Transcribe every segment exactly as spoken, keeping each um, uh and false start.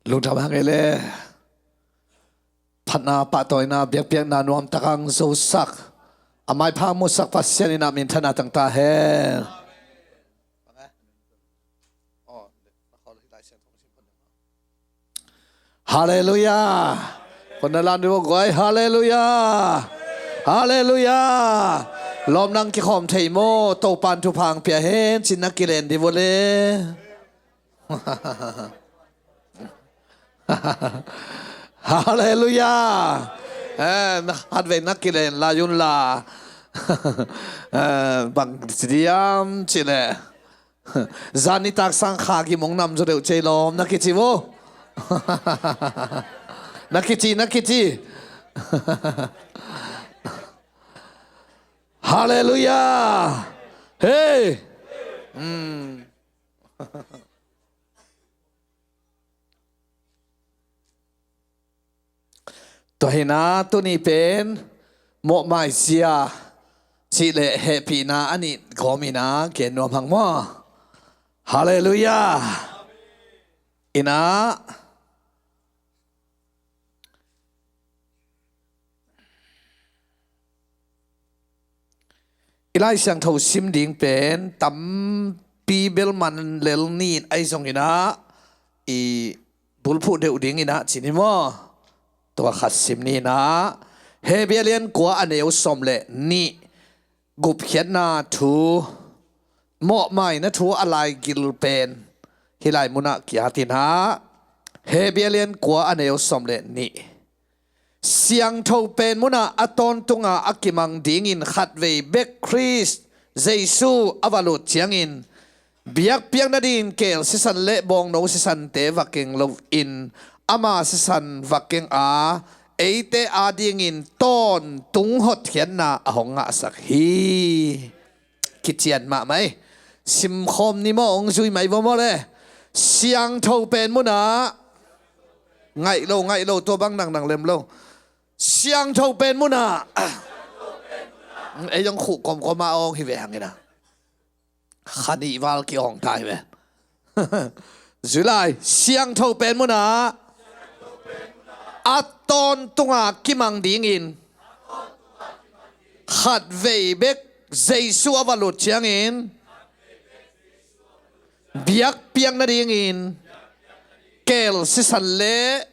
Lungdam hang ei le. Phatna, pahtawina, biakpiakna nuamtak hong zosak, a maipha musak Pasian in a minthanna tang ta hen. Halleluiah. Kong na lan dih guai. Halleluiah. Halleluiah. Lawm, nang kikhawm thei maw? Topan thupha hong pia hen ci-in na kilen dih vua le. Halleluiah. Eh, na khatvei na kilen lai un la. Eh, bang ci diam cih leh, zan nitak sang kha gim hong nam zaw deuh cei lawm na kici vo. Na kici, na kici. Halleluiah. Hei. Hmm. Tua hi-in ah tuni pen mawhmai zia cih leh hehpihna a nih gawm in ah gen nuam hang maw. Halleluiah. In ah i Lai Siangtho sim ding pen tampi bel man lel ni in, ahi zongin ah i bulphuh deuh ding in ah ci ni maw. Tua khat sim ni in ah, Hebru alian kua, aneu sawm le nih, gupkhiatna thu, mawhmaina thu a laigil pen hih lai munah ki-at in ah, Hebru alian kua, aneu sawm le nih. Siangtho pen munah a tawntunga a kimang dingin khatvei bek Khrist Jesu a va lut ciangin, biakpiak nadingin keel sisan le bawngno sisante va keng loin ama sisan va keng a, eite adingin tawntung hotkhiatna a hong ngahsak hi. Kician mahmah ei. Simkhawm ni maw, hong zui mai vo maw le. Siangtho pen munah, ngaih lo, ngaih lo, tua bang nangnang lem lo. Siangtho pen munah, ei zong khuh kawmkawm a awng hi ve hang in ah. Kha nih val ki-awng ta hi ve. Zui lai, siangtho pen munah a tawntunga kimang dingin khatvei bek Jesu a va lut ciangin, biakpiak nadingin keel sisan le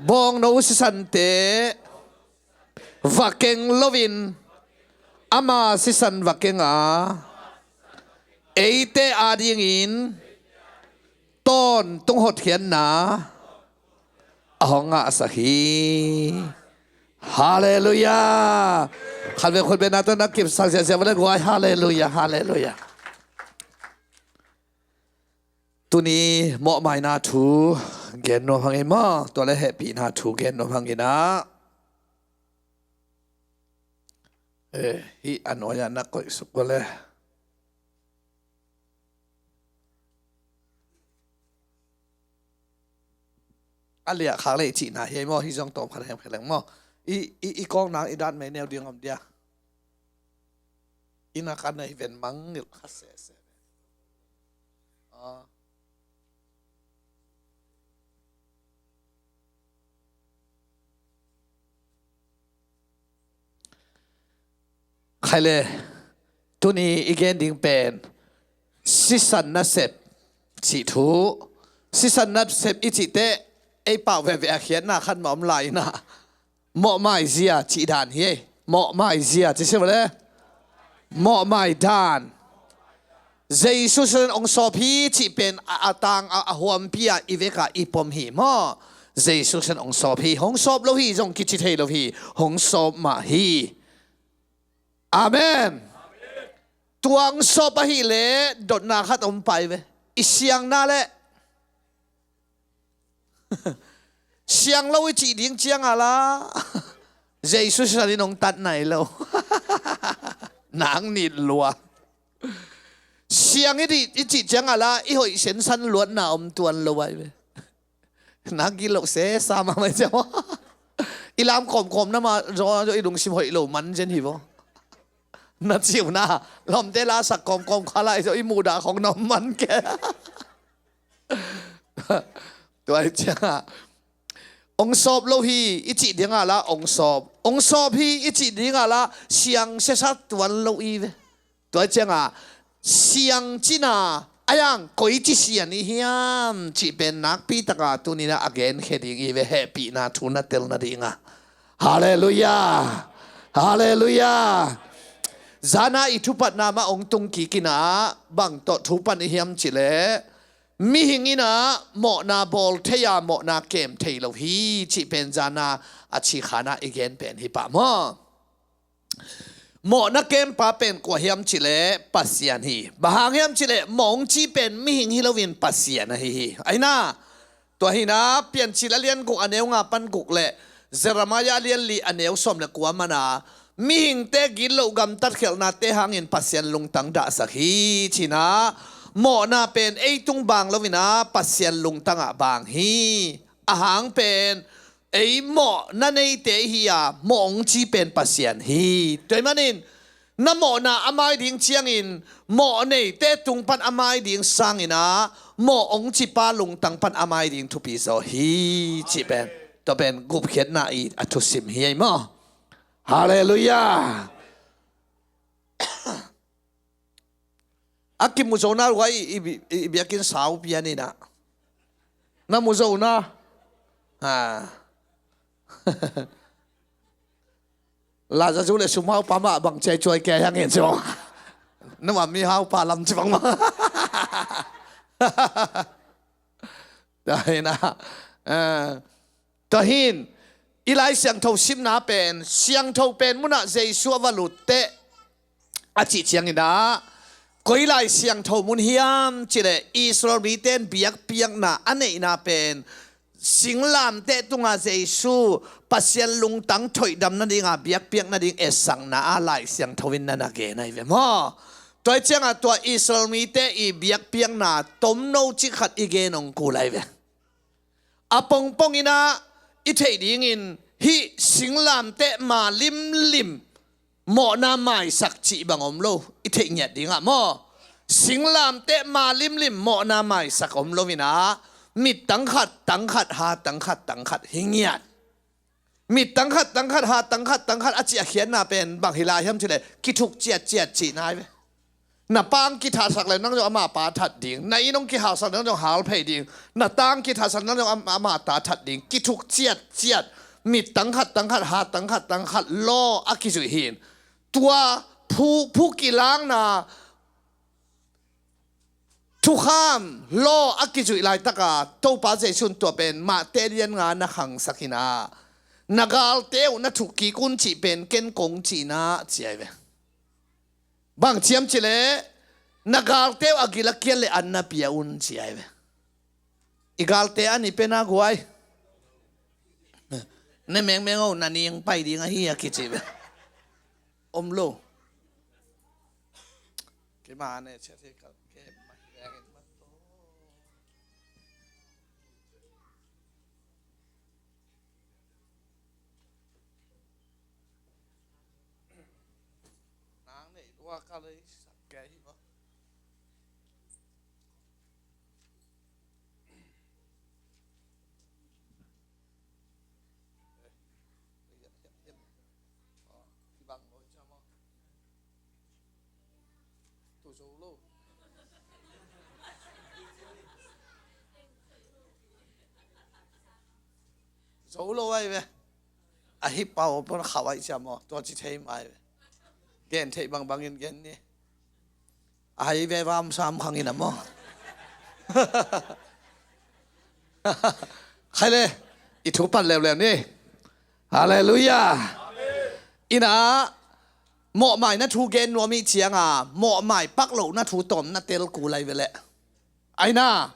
bawngno sisante va keng loin ama sisan va keng a, eite adingin tawntung hotkhiatna a hong ngahsak hi. Halleluiah. Khatvei khutbetna tawh na kipsak ziahziah vo le guai. Halleluiah, halleluiah. Tuni mawhmaina thu gen nuam hang ei maw. Tua le hehpihna thu gen nuam hang in ah, eh, hih a nuai-ah na koih suk vo le. A liah khak leh i cihna hi ei maw. Hih zong tawm khat hemkhe leng maw. I, i, i kawkna i dat mei neu ding om dia. Inn ah ka nei ven mangngilh kha sehseh. Ah. Khai le, tuni i gen ding pen sisan nasep cih thu. Sisan nasep i cih teh ei pau veve a khiatna khat mah om lai in ah, mawhmai zia cih dan hi ei. Mawhmai zia ci si vo le. Mawhmai dan. Jesu sisan hong sawp hi cih pen a, a tang a, a huampi ah i vek ah i pom hi maw. Jesu sisan hong sawp hi, hong sawp lo hi zong kici thei lo hi, hong sawp mah hi. Amen. Tua hong sawp ahih leh dotna khat om pai ve. I siangna leh siang lo i cih ding ciang a la, Jesu sisan in hong tat nai lo. Nang nit lua. Siang i cih, i cih ciang a la, i hoih sensan luatna om tuan lo ai ve. Nang gilo sesa mahmah ciang. I lam kawmkawm na mah zaw, zaw i lungsim hoih lo man zen hi vo. Na ciu na, lawmte la sak kawmkawm kha lai zaw i muhdah khong na om man ke. Tua hi ciangah ong sawp lo hi i cih dingah la ong sawp, ong sawp hi i cih dingah la siang siasa tuan lo i ve. Tua hi ciangah siang cina a yang koici sian i hiam cih pen nakpi takah tuninah a genkhia ding i ve, hehpihna thu na tel nadingah. Halleluiah. Halleluiah. Zana i thupatna mah ong tung kikinah bang tawh thupan i hiam cileh, mihing inah mawhna bawl thei-a mawhna kem thei lo hi cih pen zana a cikhanah i gen pen hi pah maw? Mawhna kempa pen kua hiam cileh Pasian hi. Bang hang hiam cileh mawh ong ci pen mihing hi loin Pasian ahi hi. Aina, tua hina Piancil a lian guk a neu nga pan guk le Jeremiah a lian li a neu sawm le kua mana mihingte gitloh gamtat khialhnate hangin Pasian lungtang dahsak hi cina, mawhna pen ei tung bang loina Pasian lungtangah bang hi. A hang pen ei mawhna neite hi-a mawh ong ci pen Pasian hi. Tua hi manin na mawhna a mai ding ciangin mawh neite tung pan a mai ding sanginah mawh ong cipa lungtang pan a mai ding thupi zaw hi cih pen, tua pen gupkhiatna i a thusim hi ei maw? Halleluiah. A kimu zo na uh a i, i, i, i biakinn sau pian inah na mu zo na. Ha. Lazazu le sum haupa mah bang ciaicuai kei hangin zong na ma mi haupa lam ci bang mah. Tua hi na. Tua hin i Lai Siangtho simna pen, siangtho pen munah Jesu a va lutteh a cih cianginah koi Lai Siangtho mun hiam cileh Israel mite in biakpiakna a neihna pen singlamteh tungah Jesu Pasian lungtang thoihdam nadinga biakpiak nading etsakna a Lai Siangtho in na na gen ahi ve maw? Tua hi ciangah tua Israel mite i biakpiakna tomno cik khat i gen ong kul ahi ve. A pongpong inah i theih dingin hih singlamteh ma limlim mawhna maisak cih bang om lo, i theih ngiat dingah maw? Singlamteh ma limlim mawhna maisak om lo inah mit tangkhat tangkhat ha tangkhat tangkhat hi ngiat. Mit tangkhat tangkhat ha tangkhat tangkhat a cih a khiatna pen bang hi lai hiam cileh kithuk ciatciat cihna hi ve. Na pa ong kithahsak le nang zong ama pa that ding, na inn ong kihausak le nang zong hau phei ding, na ta ong kithahsak le nang zong ama ta that ding, kithuk ciatciat, mit tangkhat tangkhat ha tangkhat tangkhat law a kizuih hi in. Tua phu, phu kilangna thukham law a kizuih laitaka Topa Jesu in tua pen Matthai lian nga na khangsak inah na galte uh na thuk kik un cih pen ken kong cihna ci ahi ve. Bang ci hiam cileh na galte uh a gil a kial le an na pia un ci ahi ve. I galte an i pia na guai. Ne mengmeng oh na ning pai ding ahi a kici ve. Om lo. Kei ma ne cia thei kal ke ma hi veng in ma to. Nang nei lua ka lei sak ke hi ma. Zo lo ai ve. A hi pau pon khau ai cia maw. Tua ci thei mai ve. Gen thei bangbangin gen ni. A hai ve vam sam khang in a maw. Khai le, i thu pan leuleu ni. Halleluiah. Ina mawhmai na thu gen nuam i cianga mawhmai pak lo na thu tawm na tel kul ai ve leh. Aina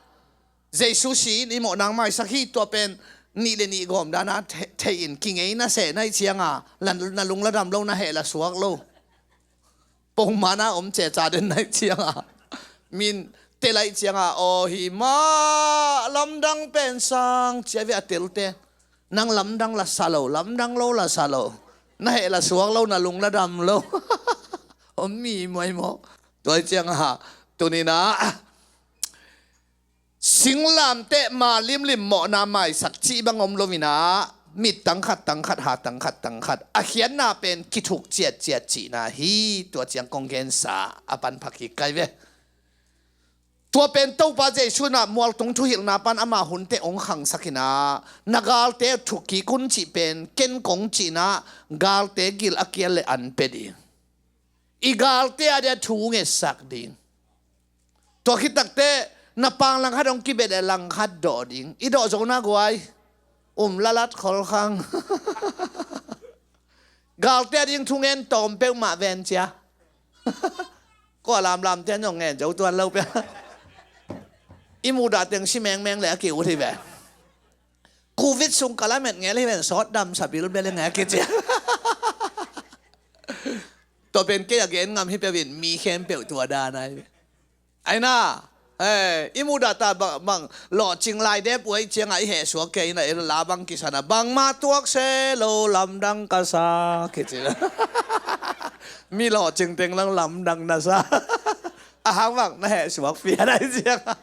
Jesu si in i mawhnang maisak hi tua pen nih le nih gawm dana thei in kingei na seh na i cianga na lung la dam lo na heh la suak lo. Pongmana om ceca den na i cianga min tel a i cianga aw hi mah lamdang pen sang cia ve a telte. Nang lamdang la sa lo, lamdang lo la sa lo. Na heh la suak lo, na lung la dam lo. Om mi muai maw. Tua i cianga tunina Singlamteh ma limlim mawhna maisak cih bang om lo-in ah, mit tangkhat tangkhat, ha tangkhat tangkhat, a khiatna pen kithuk ciatciat cihna hi. Tua ciang kong gensa a pan pha kik kai ve. Tua pen Topa Jesu in ah mualtung thuhilhna pan ama hun teh hong khangsak-in ah, na galte thuk kik un cih pen ken kong cih-in ah, galte gil a kial leh an pia ding. I galte a dia thu ngetsak ding. Tua khit takteh na pang langkhat hong kibet leh langkhat dawh ding. I dawh zo na guai. Um lalat khol khang. Galte a ding thungen tawm peuhmah ven cia. Kua lamlamte zong ngen zo tuan lo pia. I mudah teng si mengmeng leh a ki-ut hi ve. Covid sung ka lamet ngel hi ven, sawt damsa bilbel hi nge kici. Tua pen kei a gen ngam hi peuh in, mi khempeuh tua dan ahi ve. Aina, eh, i mudah ta bang, bang lawhcing lai dep uh ahih ciangah i hehsuak kei in ah, i la bang kisan ah, bangmah tuak se lo lamdang ka sa kici. Mi lawhcing teng lang lamdang na sa. A hang bang na hehsuak pian ahih ciangah.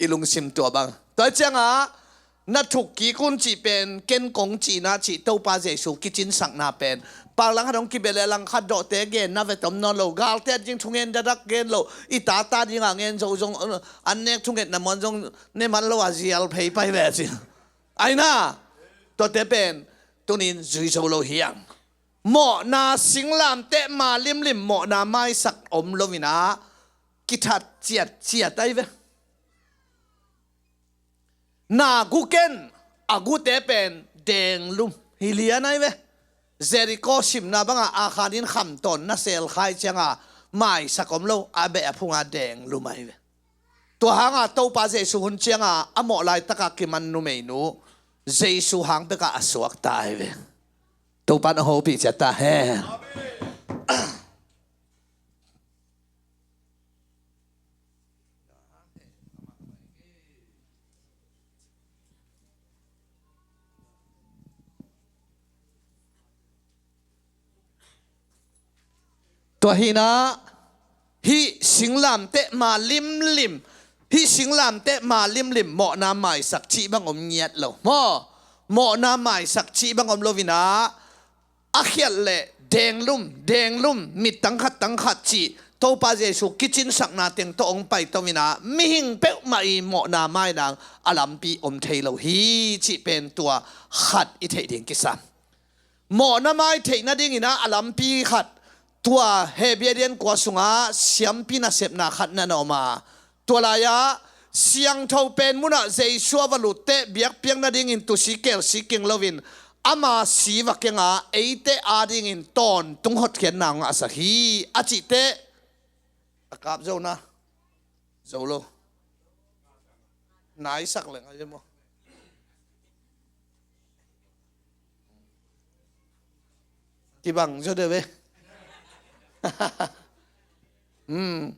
I lungsim tua bang. Tua ciangah na thuk kik un cih pen ken kong cihna cih Topa Jesu kicinsakna pen. Pang langkhat hong kibet leh langkhat dawhte genna ve tom nawn lo. Galte a ding thungen dadak gen lo. I tata dingah ngen zo zong, an nek thungetna muan zong ne man lo a zial phei pai ve ci. Aina, tuate pen tunin zui zo lo hiang. Mawhna singlamteh ma limlim mawhna maisak om lo-in ah, kithat ciatciat ahi ve. Na gu ken, a gute pen denglum hi lian ahi ve. Jeriko simna bangah Akhan in khamtawn na selkhai ciangah maisak om lo, a beh a phungah denglum ahi ve. Tua hangah Topa Jesu hun ciangah a mawh laitakah kiman numeinu Jesu hang bekah a suakta ahi ve. Topa na hopih ciat ta hen. Tua hi-in ah, hih singlamteh ma limlim, hih singlamteh ma limlim mawhna maisak cih bang om ngiat lo. Maw, mawhna maisak cih bang om lo-in ah, a khialh leh denglum, denglum, mit tangkhat tangkhat cih Topa Jesu kicinsakna teng tawh hong paito-in ah, mihing peuhmah i mawhna mainang a lampi om thei lo hi cih pen tua khat i theih ding kisam. Mawhna mai theih nadingin ah a lampi khat, tua Hebrew a ding kua sungah siampi nasepna khat na om a, tua lai-ah siangtho pen munah Jesu a va lutteh biakpiak nadingin tusi kelsi keng loin ama si va keng a, eite adingin tawntung hotkhiatna hong ngahsak hi a cihteh, a kap zo na, zo lo, naisak leng a maw? Kibang zaw deuh ve. Hmm.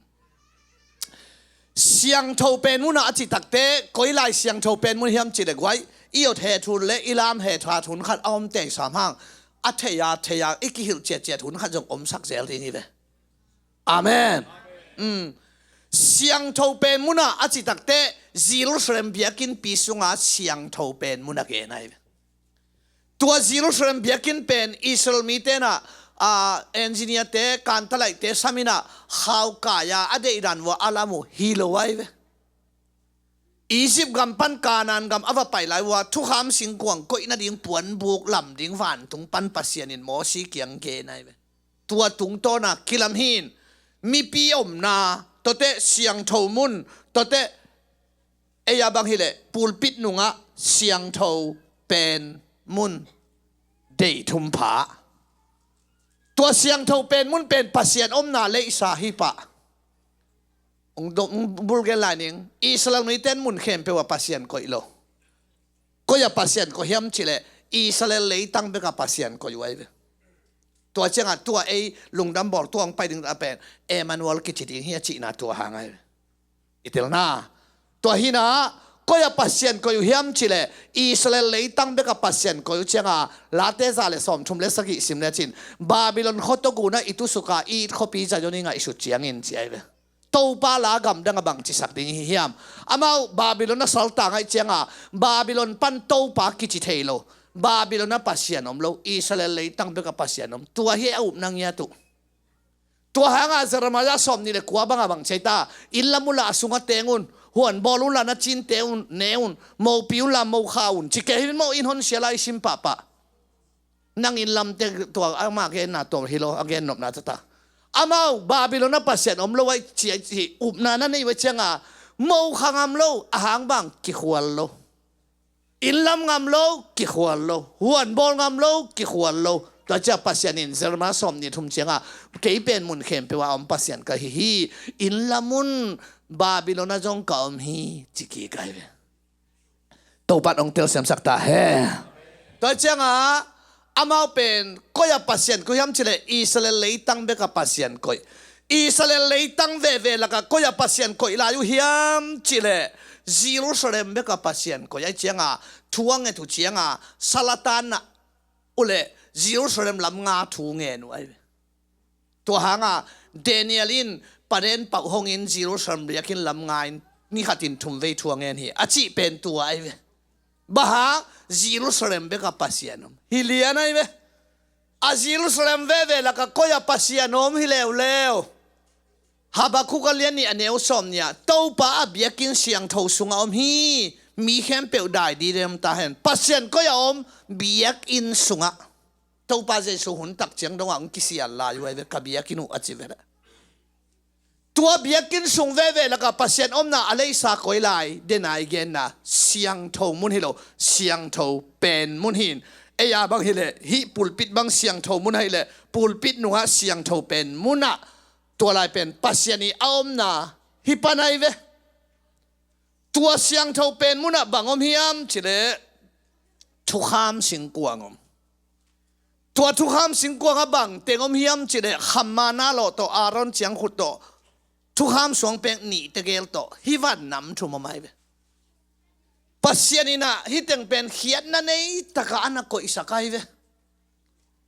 Siangtho pen munah a cih takteh, koi lai siangtho pen mun hiam cih leh guai, i ot het hun leh i lam het hun khat a om tei sam hang, a thei a thei a i kihilh ciatciat hun khat zong omsak zel ding hi ve. Amen. Mm. Siangtho pen munah a cih takteh, Jerusalem biakinnpi sungah siangtho pen munah gen ahi ve. Tua Jerusalem biakinn pen Israel mite in ah, a, engineer-te, kantalaihte sam in ah khaukai a, a deihdan uh a lam uh hi lo ahi ve. Egypt gam pan Canaan gam a va pai lai uh a, thukham singkuang koih nading puanbuk lam ding vantung pan Pasian in Mosi kiang gen ahi ve. Tua tungtawn ah kilam hi-in, mipi omna, tuate siangtho mun, tuate ei a bang hi leh pulpit nungah siangtho pen mun deih thum pha. Tua siangtho pen mun pen Pasian omna leisa hi pah. Hong dong, hong bul gen lai ning, Israel mite in mun khempeuh ah Pasian koih lo. Koi ah Pasian koih hiam cih leh Israel leitang bekah Pasian koih uh ahi ve. Tua ciangah tua ei lungdam bawl tua hong pai ding a pen Emmanuel kici ding hi a cihna tua hang ahi ve. I telna. Tua hi-in ah, koi ah Pasian koih uh hiam cih leh Israel leitang bekah Pasian koih uh ciangah, Late za leh sawmthum leh sagih sim lecin, Babylon khua tawh gunah i tusuk a, i it khuapi Zion i ngaihsut ciangin ci ahi ve. Topa la gamdang a bang cisak ding hi hiam? Amau Babylon a saltang ahih cianga Babylon pan Topa kici thei lo. Babylon a Pasian om lo, Israel leitang bek a Pasian om. Tua hi a upna ngiat uh. Tua hanga Jeremiah sawmnih le kua banga bang ci ta, inn lam unla a sunga teng un, huan bawl unla na cinte un ne un, mopi unla mokha un, ci kei hi maw, in honsia lai sim pahpah. Nang inn lamte tua ama genna tua hi lo, a gennopna tata. Amau Babylon a Pasian om lo ahih ci, ci upna na nei uh ahih cianga mokha ngam lo, a hang bang kikhual lo. Inn lam ngam lo, kikhual lo. Huan bawl ngam lo, kikhual lo. Tua ciang Pasian in Jeremiah sawmnih thum cianga, kei pen mun khempeuh a om Pasian ka hi hi. Inn lam un, Babylon ah zong ka om hi, ci kik ahi ve. Topan hong telsiamsak ta hen. Tua cianga amau pen koi a Pasian koih hiam cih leh Israel leitang bek a Pasian koih. Israel leitang veve laka koi a Pasian koih lai uh hiam cih leh Jerusalem bek a Pasian koih. Ahih cianga thu a nget uh cianga salatan na uh leh Jerusalem lam nga thu ngen uh ahi ve. Tua hanga Daniel in paden pauh hongin Jerusalem biakinn lam nga in ni khatin thum vei thu a ngen hi a cih pen tua ahi ve. Bang hang? Jerusalem bek a Pasian om hi lian ahi ve. A Jerusalem veve laka koi a Pasian om hi leuleu. Habakkuk a lian nih a neu sawmnih ah Topa a biakinn siangtho sunga om hi. Mi khempeuh dai dide om ta hen. Pasian koi a om? Biakinn sungah. Topa Jesu hun tak ciang dongah hong kisial lai uh ahi ve, ka biakinn uh a ci ve. Tua biakinn sung veve laka Pasian omna a leisa koi lai, dena i genna siangtho mun hi lo, siangtho pen mun hi in. Ei a bang hi leh hih pulpit bang siangtho mun ahi leh pulpit nungah siangtho pen munah tua lai pen Pasian i a omna hi pan ahi ve. Tua siangtho pen munah bang om hiam cih leh thukham singkuang om. Tua thukham singkuang ah bang teng om hiam cih leh kham manna lawh tawh, Aaron ciangkhut tawh, thukham suang pek nih tegel tawh, hih van nam thum om ahi ve. Pasian in ah hih teng pen khiatna nei takah a na koihsak ahi ve.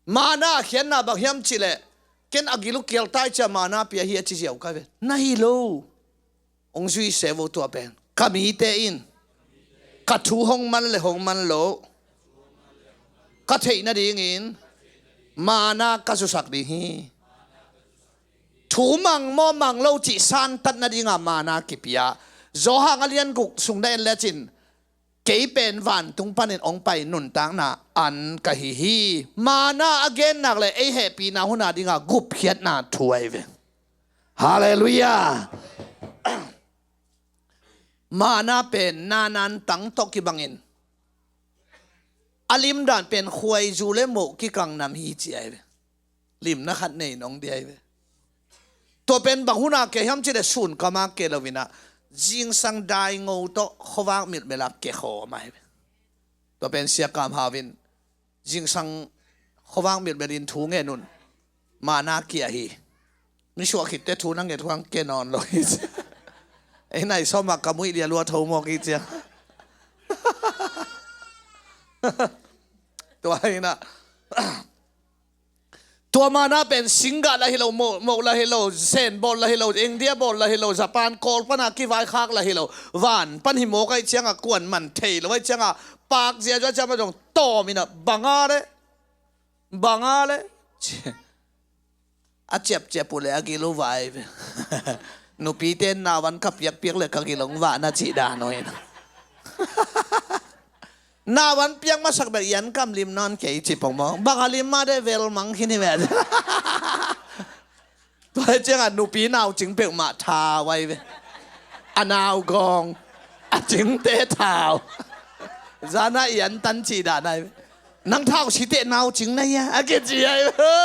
Manna khiatna bang hiam cih leh ken a gil uh kial ta ahih ciang manna pia hi a ci ziau ka hi ve. Na hi lo. Hong zui se vo tua pen. Ka mite in ka thu hong man le hong man lo, ka theih nadingin manna ka zusak ding hi. Thu mang maw mang lo cih santat nadinga manna kipia. Johan a lian guk sung na en lecin, kei pen vantung panin hong pai nuntakna an ka hi hi. Manna a gennak le ei hehpihna hun a dinga gupkhiatna thu ahi ve. Halleluiah. Manna pen nanan tang tawh kibangin a limdan pen khuaizu le moh kikang nam hi ci ahi ve. Limna khat nei nong dia ahi ve. Tua pen bang huna ke hiam cih leh sun kama ke lo inah zingsang daingo tawh khuavak milhmel a ke khawm ahi ve. Tua pen Sia Kam Hau in zingsang khuavak milhmel in thu ngen un. Manna kia hi. Misuah khitte thu na nget huang ke nawn lo hi ci. Ei nai sawmah ka muih lia lua tho mawk hi cia. Tua hi inah tua manna pen singgah la hi lo, moh, moh la hi lo, sen bawl la hi lo, India bawl la hi lo, Japan kawl pana kivaikhak la hi lo, van pan hi mawk ahih cianga kuan man thei lo ahih cianga pak ziazua ciama zong tawm inah banga le banga le a ciapciap uh le a gil uh vai ve. Nupite in nauan ka piakpiak le ka gil hong vahna cih dan uh inah. Nauan piak masak bek ian kam lim nawn kei ci pong maw? Bang a lim mah de vel mang khin hi ve. Tua hi ciangah nupi naucing peuhmah thau ahi ve. A naugawng a cingte thau. Zana ian tan cih dan ahi ve. Nang thau siteh naucing na hia a kici ahi ve.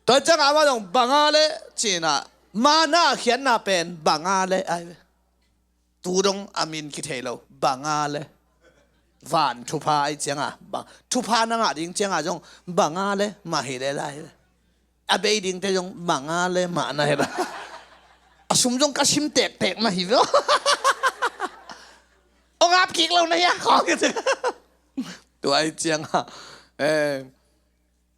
Tua ciangah amah dong banga le cinah manna khiatna pen banga le ahi ve. Tu dong a min kithei lo banga le van thupha ahi cianga bang thupha na ngah ding cianga zong banga le mah hi le lai le a bei dingte zong banga le mah na hi la. A sum zong ka sim tektek na hi ve. Ong ap kik lo na hia khawng hi. Tua ahi cianga eh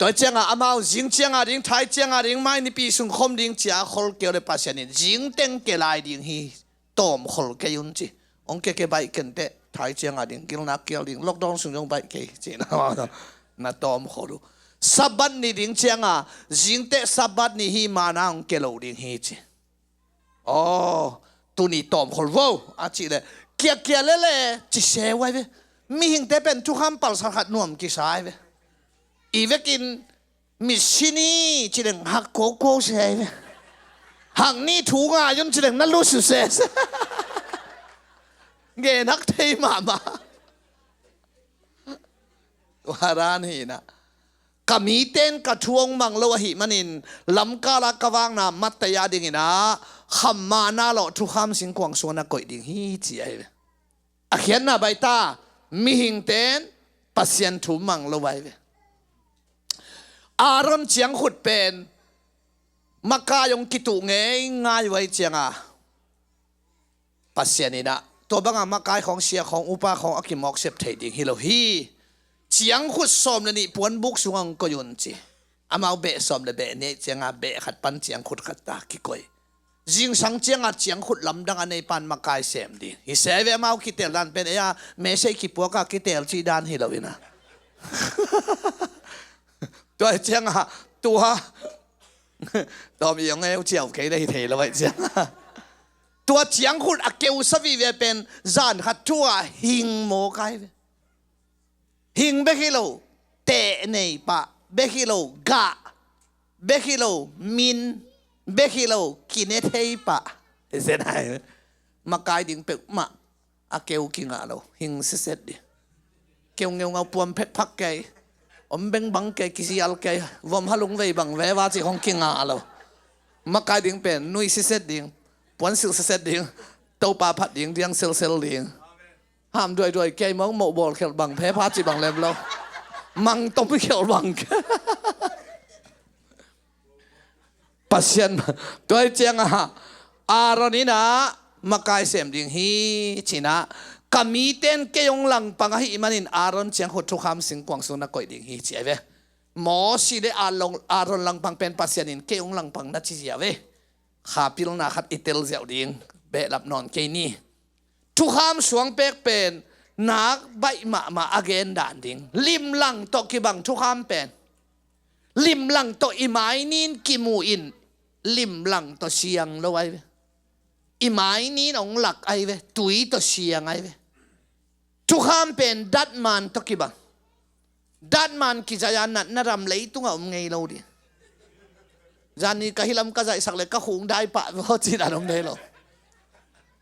Tua ciangah amau zing ciangah ding, thai ciangah ding, mai nipi sung khom ding ci-a khol kei uh leh Pasian in zing teng ke lai ding hi, tawmkhol kei un ci. Hong ke ke baih kenteh, thai ciangah ding, gilna kial ding, lockdown sung zong baih kei ci. Na tawmkhol uh. Sabbath ni ding ciangah zingteh Sabbath ni hi, mana hong ke lo ding hi ci. Aw, tuni tawmkhol vo a cih leh kiakia lele ci se uh ai ve. Mihingte pen thukham palsat khat nuam kisa ai ve. I vekin misi ni ci leng hak koko se ai ve. Hak ni thu ngai un ci leng na lusu se se. Ngen hak thei mahmah. Tua dan hi na. Ka mite in ka thu hong mang lo ahih manin lamkala ka vakna mattaya dingin ah khammahna lawh thukham singkuang sungah na koih ding hi ci ahi ve. A khiatna baih ta, mihingte in Pasian thu mang lo ahi ve. Aaron ciangkhut pen makai hong kituh ngeingai uh ahi cianga Pasian in ah tua banga makai khawng, sia khawng, upa khawng a kimawk sep thei ding hi lo hi. Ciangkhut sawm le nih puanbuk sungah hong koih un ci. Amau beh sawm le beh nih cianga beh khat pan ciangkhut khat ta kikoih. Zingsang cianga ciangkhut lamdang a nei pan makai sem ding hi se ve. Amau kitel dan pen ei a mesei kipuaka kitel cih dan hi lo in ah. Tua cianga tua tawm i hong eu ciau kei le hi thei lo ahi cianga. Tua ciangkhut a keusa vive pen zan khat thu-a hing mawk ahi ve. Hing bek hi lo, teh nei pah bek hi lo, gah bek hi lo, min bek hi lo, kine thei pah. Zen ai makai ding peuhmah. A keu kingah lo, hing siset ding. Keu ngeungau puam phekphak kei. Om bengbang kei, kisial kei. Vom halung vei bang veva cih hong kingah lo. Makai ding pen nui siset ding, puansilh siset ding, Topa phat ding, diang selsel ding. Ham duaiduai kei, mong moh bawl khelh bang, phepha cih bang lem lo. Mang tom khelh bang. Pasian, tua hi ciangah Aaron in ah makai sem ding hi ci-in ah, ka mite in kei hong langpang ahih manin Aaron ciangkhut thukham singkuang sung na koih ding hi ci ahi ve. Mosi le Aaron, Aaron langpang pen Pasian in kei hong langpang na ci ziau ve. Kha pilna khat i tel ziau ding, behlap nawn kei ni. Thukham suang pek pen nak baih mahmah a gen dan ding. Limlang tawh kibang thukham pen. Limlang tawh i mai nin kimu in, limlang tawh siang lo ahi ve. I mai nin hong lak ahi ve, tui tawh siang ahi ve. Thukham pen datman tawh kibang. Datman kizai-a natna ram leitungah om ngei lo ding. Zani ka hilam ka zaihsak le ka khung dai pah vaw ci dan om thei lo.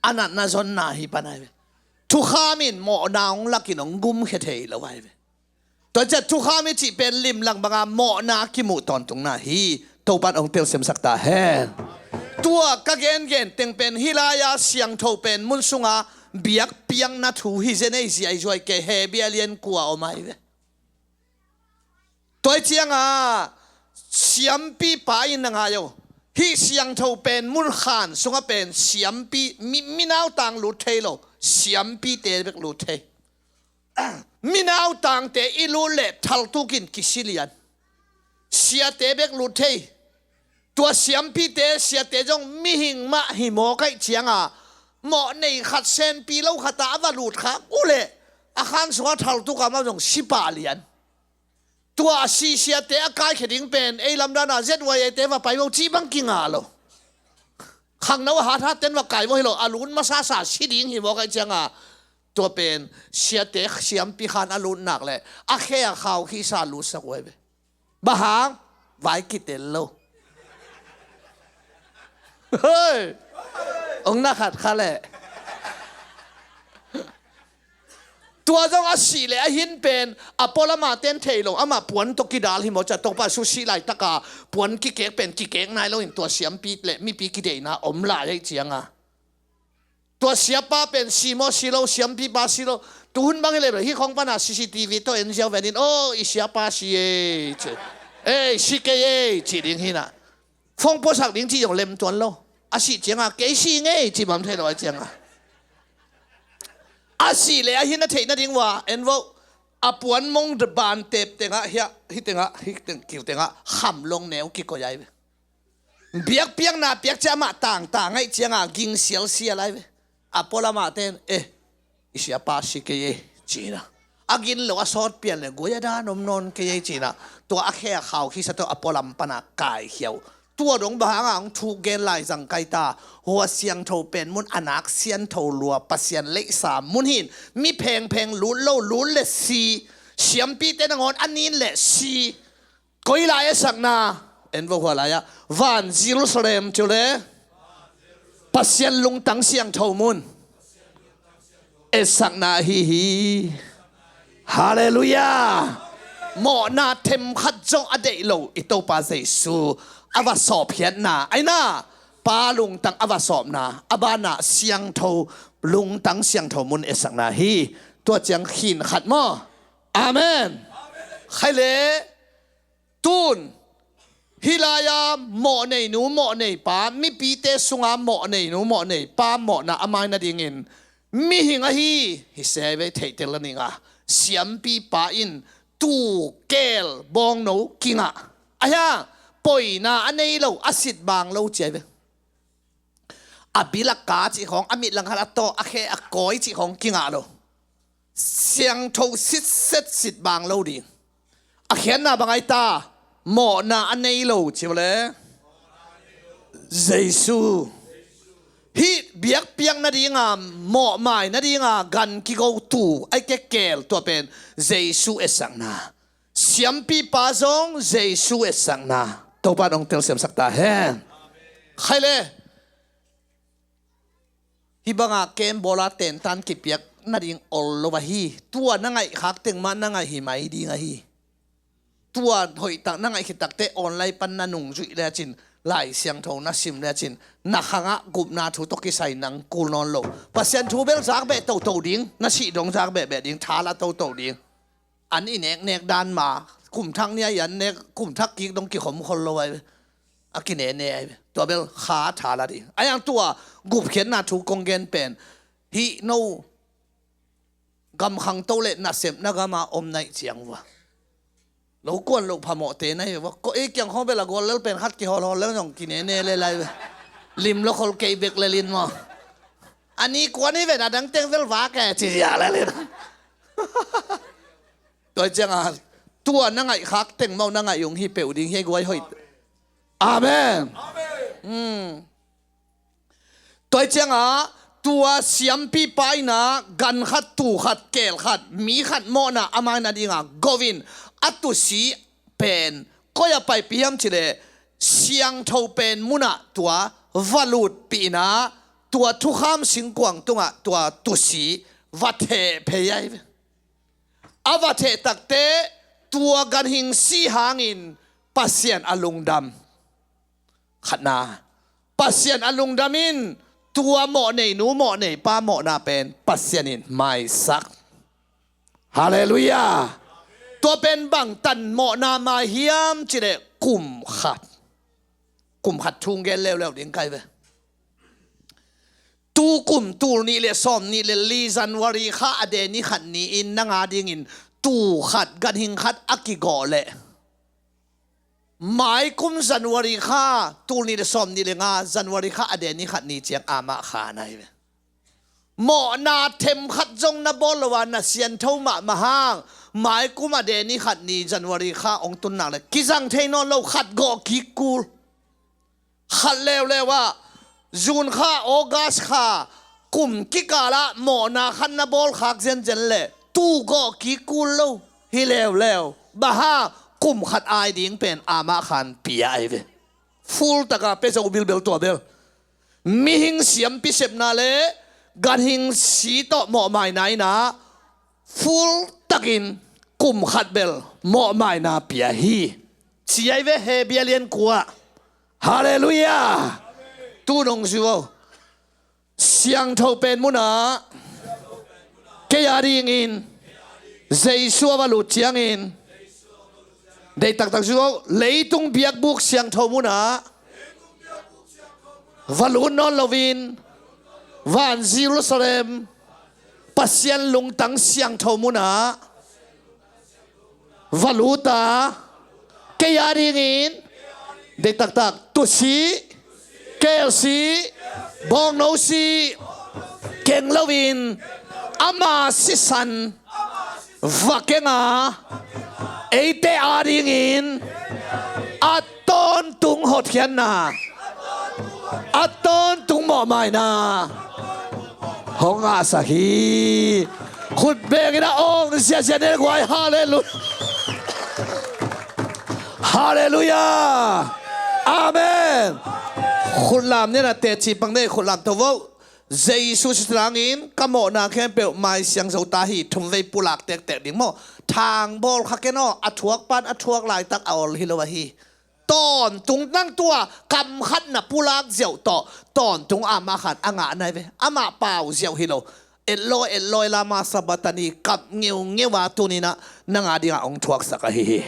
A natna zonna hi pan ahi ve. Thukham in mawhna hong lakin hong gumkhia thei lo ahi ve. Tua ciah thukham i cih pen limlang banga mawhna kimuh tawntungna hi. Topan hong telsiamsak ta hen. Tua ka gengen teng pen hih lai-a siangtho pen mun sunga biakpiakna thu hi zen ei ziaizuai kei, Hebru lian kua om ahi ve. Tua hi cianga siampipa in na ngai o. Hih siangtho pen mun khan sungah pen siampi, mi, minautang lut thei lo, siampite bek lut thei. Minautangte i lut leh thaltukin kisilian. Siate bek lut thei. Tua siampite, siate zong mihing mah hi mawk aih cianga mawh nei khat, senpi lo khatah a va lut khak uh leh a khan sungah thaltuk a mah zong si pah lian. Tua a si siate a kaikhia ding pen ei lamdana Z Y A te va pai vo cih bang kingah lo. Khangno a hathat ten va kai vo hi lo, a lut masasa si ding hi mawk aih cianga tua pen siate siampi khan a lut nak leh a khe a khau khisa lutsak uh ahi ve. Bang hang? Vai kitel lo. Hei! Ong na khat kha leh. Tua zong a sih leh a hin pen a pualam a ten thei lo, amah puan tawh kidal hi mawk ciah, Topa su sih laitaka puan kikek pen kikek nai loin tua siampi le mipi kideihna om lai aih cianga. Tua siapa pen si maw si lo, siampipa si lo. Tuhun bang hi leh hih khong pana C C T V tawh en ziau venin, aw, i siapa si ei ci. Ei, si kei ei ci ding hi na. Phone puasak ding ci zong lem tuan lo. A sih cianga kei si ngei ci bang thei lo aih cianga. A sih leh a hin a theih nading uh a en vo. A puan mong ban tep tengah hiah, hih tengah, hih teng, kiu tengah khamlong neu kikoih ai ve. Biakpiakna piak ciah amah tangtang ngaih ciangah ging sialsial ai ve. A pualam ah ten, eh, i siapa si kei ei, ci-in ah, a gin lo a sawt pian le guai a dan om nawn kei ei, ci-in ah, tua a khe a khau khisa tawh a pualam panah kaikhia uh. Tua dong bang hangah hong thuk gen lai zangkai ta. Hua siangtho pen mun a nak siangtho lua, Pasian leihsa mun hi-in, mi phengpheng lut lo, lut le si, siampite nangawn a nin le si. Koi lai esakna, en vo, hua lai-ah van Jerusalem ci uh le Pasian lungtang siangtho mun esakna ahi hi. Halleluiah. Mawhna themkhat zong a deih lo i Topa Jesu a va sawpkhiatna, aina, Pa lungtang a va sawpna, a banah siangtho, lungtang siangtho mun esakna hi. Tua ciang khin khat maw? Amen. Khai le, tun hih lai-a mawhneinu mawhneipa, mipite sunga mawhneinu mawhneipa mawhna a mai nadingin mihing ahi hi se ve, theihtel a ning a, siampipa in tuu, keel, bawngno kingah, ahi hang poina a nei lo, a sit bang lo ci ai ve. A bil a ka cih khawng, a mit langkhat a tawh, a khe a kawi cih khawng kingah lo. Siangtho sitset sit bang lo ding. A khiatna bang ai ta, mawhna a nei lo ci uh le Jesu. Hih biakpiak nadinga, mawhmai nadinga gan kigo tuu, ai ke keel, tua pen Jesu etsakna. Siampipa zong Jesu etsakna. Topa in hong telsiamsak ta hen. Khai le, hih banga kem bawla tentan kipiak nading ol lo ahi. Tua na ngaihkhak teng mah na ngaih hi mai ding ahi. Tua hoihtak na ngaih khit takteh online pan na nungzuih lecin, Lai Siangtho na sim lecin, na khangah gupna thu tawh kisai nang kul nawn lo. Pasian thu bel zak beh toto ding, na sih dong zak behbeh ding, tha la toto ding. An i neknek dan ma, kum thak ni-a i an nek, kum thak kik dong kikhom khol lo ai ve. A kinene ai ve. Tua bel kha tha la ding. Ahi hang tua gupkhiatna thu kong gen pen, hih no gam khangto le nasepna gama om naih ciang vua, lo kuan loh phamawhte na hi vua. Ko ei kiang khawng bel a gual lel pen khat kihawlhawl lel zong kinene lel ai ve. Lim lo khol kei bek lel in maw? A ni kuan hi ve, na dang teng bel vak e ci ziah lel in. Tua cianga tua na ngaihkhak teng mah na ngaih ung hi peuh ding hi guai hoih. Amen. Tua cianga tua siampipa in ah gan khat, tuu khat, keel khat, mi khat mawhna a mai nadinga go in, a tuusi pen koi-ah paipih hiam cih leh siangtho pen munah tua va lutpih in ah, tua thukham singkuang tungah tua tuusi va theh phei ai ve. A va theh takteh tua ganhing si hangin Pasian a lungdam. Khatna, Pasian a lungdam in tua mawhneinu mawhneipa mawhna pen Pasian in maisak. Halleluiah. Tua pen bangtan mawhna mai hiam cih leh kum khat. Kum khat thu gen leuleu ding kai ve. Tukum tul nih le sawm nih le li January kha a de ni khat ni-in nang a dingin tuu khat, ganhing khat a kigawh leh, maikum January kha, tul nih le sawm nih le nga January kha a de ni khat ni ciang amah kha na hi ve. Mawhna themkhat zong na bawl lo a na siangtho mahmah hang, maikum a de ni khat ni January kha hong tun nak leh kizang thei nawn lo, khat gawh kik kul. Khat leuleu ah, June kha, August kha, kum kikalah mawhna khat na bawlkhak zenzen leh tuu gawh kik kul lo hi leuleu. Bang hang, kum khat ai ding pen amah khan pia ai ve. Full taka pia zo bilbel tua bel. Mihing siampi sepna le ganhing si tawh mawhmaina in ah full takin kum khat bel mawhmaina pia hi. Ci ai ve, Hebru a lian kua. Halleluiah. Tu nong zui vo. Siangtho pen munah kei a dingin Jesu a va lut ciangin, deih taktak zui vo. Leitung biakbuk siangtho munah va lut nawn loin, van Jerusalem, Pasian lungtang siangtho munah va lut a, kei a dingin deih taktak, tusih, kelsih, bawngno sih keng loin ama sisan va keng a, eite a dingin a tawntung hotkhiatna, a tawntung mawhmaina hong ngahsak hi. Khut bengin a awng ziazia ne guai. Halleluia. Halleluia. Amen. Khutlam nena teci pang nei, khutlam to vo. Jesu sisan hangin ka mawhna khempeuh Mai Siangtho ta hi. Thumvei pulak tektek ding maw? Thangbawl kha ken aw, a thuak pan a thuak laitak a ol hi lo ahi. Tawntung, nang tua kam khat na pulak ziau tawh tawntung amah khan a ngah nai ve. Amah pau ziau hi lo. Eloi, Eloi, lama sabakthani, kap ngeungeu a tuninah nang a dingah hong thuaksak ahi hi.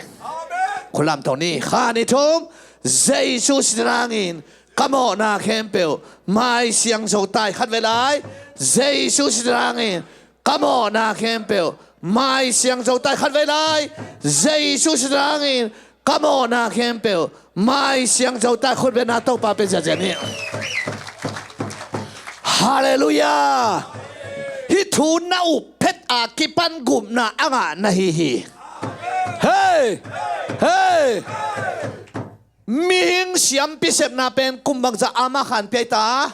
Khutlam to ni. Kha ni thum. Jesu sisan hangin ka mawhna khempeuh Mai Siangtho ta hi. Khatvei lai. Jesu sisan hangin ka mawhna khempeuh Mai Siangtho ta hi. Khatvei lai. Jesu sisan hangin ka mawhna khempeuh Mai Siangtho ta hi. Khut bengin a Topa pe ziazia ni. Halleluia. Hih thu na up phet a kipan gupna a ngah na hi hi. Hei! Hei! Mihing siampi sepna pen kum bangzah amah khan pia hi ta?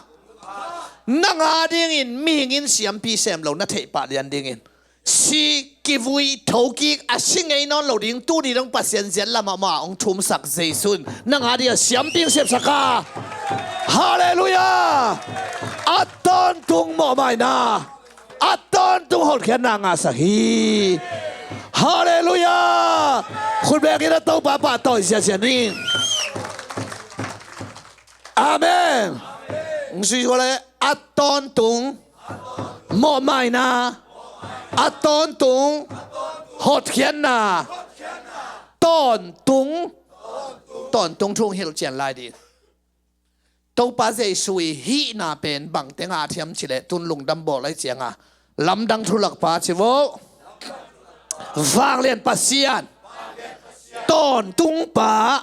Nang a dingin mihing in siampi sem lo na theih pah lian dingin, si kivui thokik a si ngei nawn lo ding, tuni dong Pasian ziat lamah mah hong thumsak Jesu in nang a dingah siampi hong sepsak a. Halleluia. A tawntung mawhmaina, a tawntung hotkhiatna ngahsak hi. Halleluia. Khut bengin a Topa pahtawi ziazia ni. Amen. Hong sui kua le, a tawntung mawhmaina, a tawntung hotkhiatna, tawntung, tawntung thu hong hilh cian lai ding. Topa Jesu i hihna pen bangte ngah thiam cileh tun lungdam bawl lai cianga, lamdang thu lakpa ci vo. Vanglian Pasian, tawntung pa.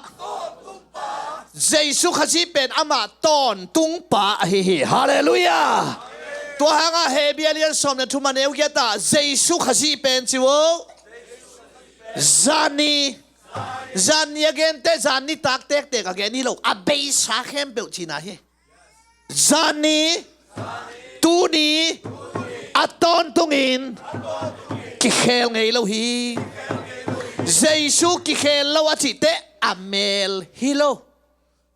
Jesu Khazih pen amah tawntung pa ahi hi. Halleluia. Tua hanga Hebrew lian sawm le thum a neu giat ah Jesu Khazih pen ci vo. Zani, zani a gente, zani taktektek a gen hi lo, a beisa khempeuh cina hi. Zani, tuni, a tawntungin kikhel ngei lo hi. Jesu kikhel lo a cihteh a mel hi lo.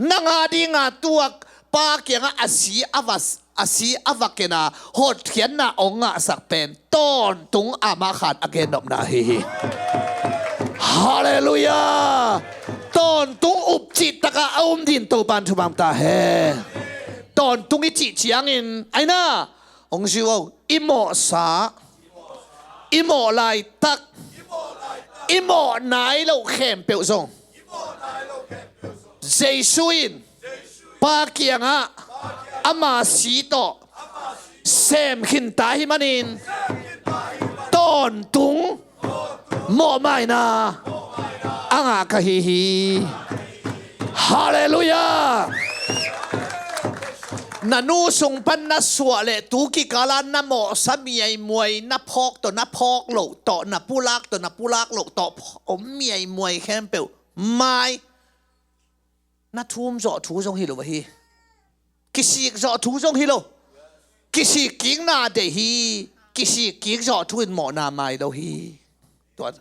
Nang a dinga tuak pa kiangah a si a va, a si a va kena hotkhiatna hong ngahsak pen tawntung amah khan a gennopna ahi hi. Halleluia. Tawntung upcih taka a um din Topan thupha ta hen. Tawntung i cih ciangin aina hong zui o, i mawhsa, i mawh laitak, i mawh nai loh khempeuh zong Jesu in pa kiangah ama si tawh sem khinta hi manin tawntung mawhmaina a ngah ka hi hi. Halleluia. Na nu sung pan na suah le tu kikala na mawhsa miaimuai, na phawk tawh na phawk loh tawh, na pulak tawh na pulak loh tawh om miaimuai khempeuh mai na thum zawh thu zong hi lo ahi. Kisik zawh thu zong hi lo. Kisik kikna deih hi. Kisik kik zawh thu in mawhna mai lo hi. Tuan,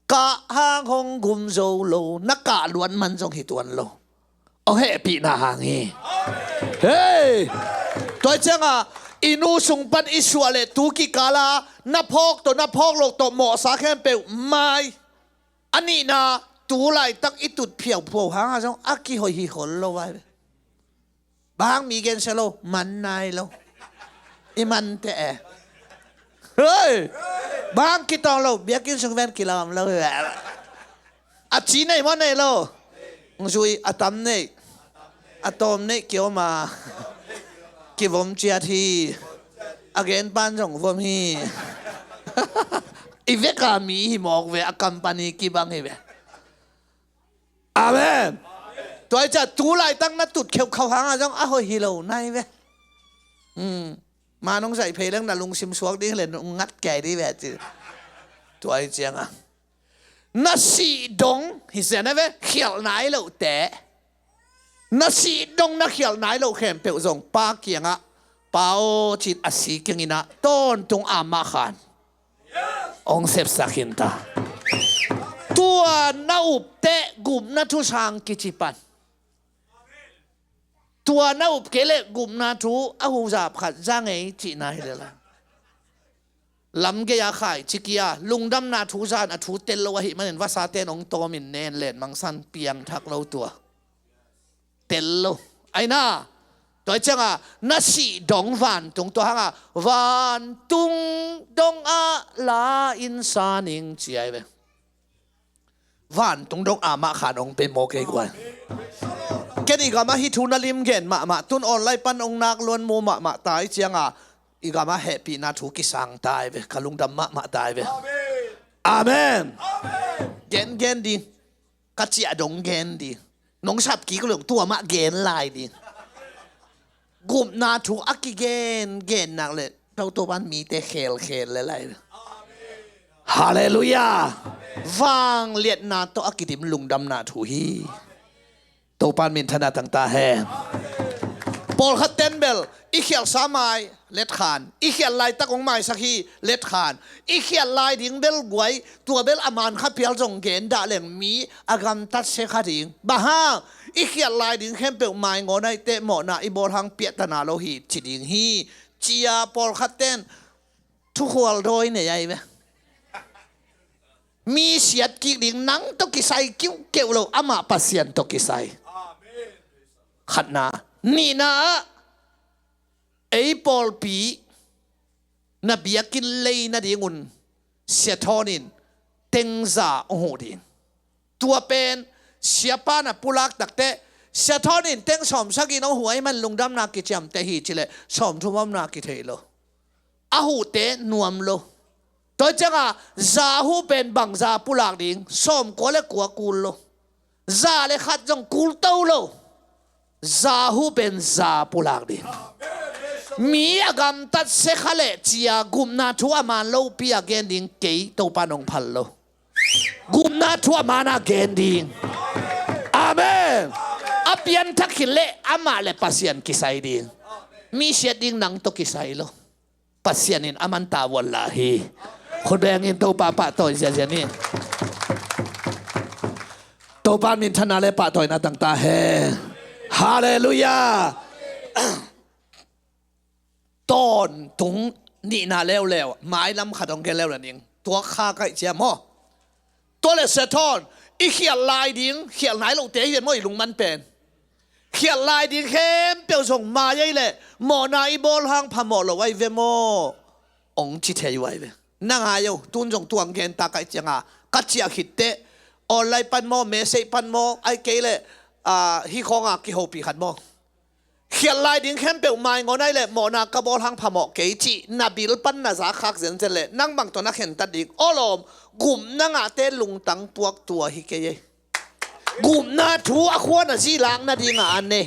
kah hang hong gum zo lo, na kah luat man zong hi tuan lo. Hong hehpihna hang hi. Hei! Tua hi cianga i nu sung pan i suah le tu kikala na phawk tawh na phawk loh tawh mawhsa khempeuh mai. A nihna, tu laitak i tut phiauphuau hanga zong a kihoih hi khol lo vai. Bang mi gensia lo, man nai lo. I man teh e. Hei! Bang kitawng lo, biakinn sung ven kilawm lo. A ci nei maw nei lo? Hong zui, a tam nei. A tawm nei kiom a. Kivom ciat hi. A gen pan zong vom hi. I veka mi hi mawk ve, a company kibang hi ve. Amen. Tua hi ciah tu laitak na tut kheukhau hanga zong a hoih hi lo nai ve. Hmm. Ma nong zaih phei leng na lungsim suak ding le nong ngat kei dih ve ci. Tua hi cianga na sih dong hi zen a ve, khialh nai loh te. Na sih dong na khialh nai loh khempeuh zong Pa kiangah, Pa aw, cin a si kingin ah tawntung amah khan hong sepsak hinta. Tua na up teh gupna thu sang kici pan. Tua na up kei leh gupna thu a huzap khat za ngei cihna hi lel a. Lam gei-a khaici kia lungdamna thu zan a thu tel lo ahih manin vasaten hong tawmin nen len mangsan piangthak lo tua. Tel lo. Aina. Tua hi cianga na sih dong vantung tua hanga vantung dong ah la in sa ning ci ai ve. Vantung dong amah khan hong pe maw kei guai. Ken i gamah hih thu na lim gen mahmah, tun online pan hong nak luan mu mahmah ta hi cianga i gamah hehpihna thu kisang ta ai ve, ka lungdam mahmah ta ai ve. Amen. Gen gen ding. Ka ciah dong gen ding. Nong sap kik lo tua mah gen lai ding. Gupna thu a kigen gen nak le Topa in mite khelkhel le lai. Halleluiah. Vangliatna tawh a kidim lungdamna thu hi. Topa in minthanna tangta hen. Pawlkhat ten bel i khialhsa mai letkhan, i khialh laitak hong maisak hi letkhan, i khialh lai ding bel guai, tua bel a man kha phial zong gen dah leng mi a gamtat se kha ding. Bang hang i khialh lai ding khempeuh maingawn aih teh mawhna i bawl hang piahtana lo hi ci ding hi. Cia pawlkhat ten thukhual dawi nei ai ve. Mi siat kik ding nang tawh kisai kiuhkeuh lo, amah Pasian tawh kisai. Khatna. Nihna ah ei pawlpi na biakinn lei nadingun Sia Thawn in teng za hong huh ding. Tua pen siapa na pulak takteh Sia Thawn in teng sawm sagih hong huh ahih man lungdamna kiciamteh hi cileh sawm thum omna kithei lo. A huhte nuam lo. Tua cianga za huh pen bang za pulak ding, sawm kua le kua kul lo. Za le khat zong kul to lo. Za huh pen za pulak ding. Mi a gamtat se kha le cia gupna thu a man lopi a gen ding kei Topa nong phal lo. Gupna thu a man a gen ding. Amen. A pianthak khin le amah le Pasian kisai ding. Mi siat ding nang tawh kisai lo. Pasian in a man tavuan la hi. Khutbeng in Topa pahtawi ziazia ni. Topa minthanna le pahtawina tangta hen. Halleluiah. Tawntung nihna leuleu mailam khat hong gen leuleu ning. Tua kha kaih cia maw? Tua le Sia Thawn i khialh lai ding, khialh nai lote hi ven maw i lungman pen. Khialh lai ding khempeuh zong mai ei leh mawhna i bawl hang phamawh lo ai ve maw? Hong ci thei uh ai ve. Na ngai uh, tun zong tuang gen ta kaih cianga ka ciah khitteh online pan maw, message pan maw, ai kei leh hih khawnga kihopih khat maw? Khialh lai ding khempeuh maingawn ai leh mawhna ka bawl hang phamawh kei cih na bil pan na za khak zenzen leh nang bang tawh na khentat ding? Awlawm, gupna ngahte lungtang puak tua hi kei ei. Gupna thu a khua na zilak nadingah a nei.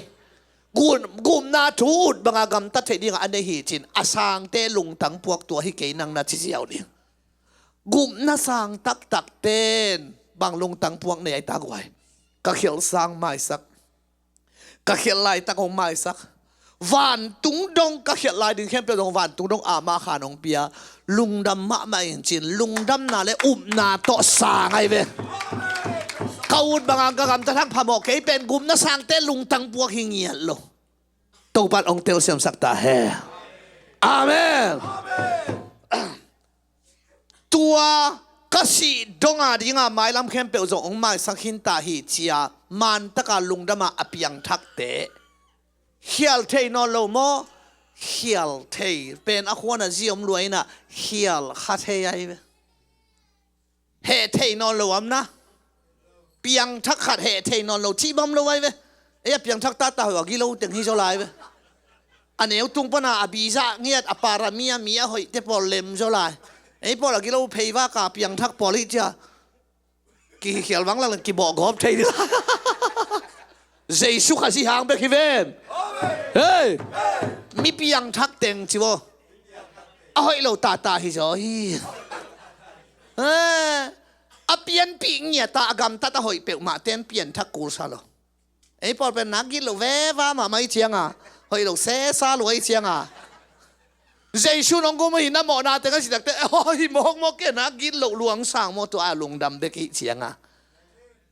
Gupna thu ut banga gamtat theih dingah a nei hi cin a sangte lungtang puak tua hi kei nang na ci ziau ding. Gupna sang taktak ten bang lungtang puak nei ai ta guai. Ka khialh sang maisak. Ka khialh laitak hong maisak. Vantung dong ka khialh lai ding khempeuh dong vantung dong ama khan hong pia. Lungdam mahmah in cin lungdamna le upna tawh sang ai ve. Ka ut banga ka gamtat hang phamawh kei pen gupna sangte lungtang puak hi ngiat lo. Topan hong telsiamsak ta he. Amen. Tua ka sih donga dinga mailam khempeuh zong hong maisak hinta hi cia mantaka lungdama a piangthakte khial thei nawn lo maw? Khial thei pen a khuana zi om luaina khial kha thei ai ve. Heh thei nawn lo amna piangthak khat heh thei nawn lo cih bam lo ai ve. Ei a piangthak tata hoih a gilo teng hi zaw lai ve. A neu tung pana a biza ngiat a parami a mi a hoihte pawl lem zaw lai. Ei pawl a gilo phei vak a piangthak pawl hi cia. Kikhial vang lang kibawh gawp thei ding. Jesu Khazih hang bek hi ven. Hei, mi piangthak teng ci vaw. A hoih lo tata hi zaw hi. Eh, a pianpih ngiat a, a gamtat a hoih peuhmah ten pianthak kul sa lo. Ei pawl pen nak gilo veva mahmah i cianga, hoih lo sesa lua i cianga, Jesu nong gum uh hi na mawhna teng a citakte, oh, hi mawkmawk ke, nak gilo luang sang maw, tua a lungdam bek i cianga.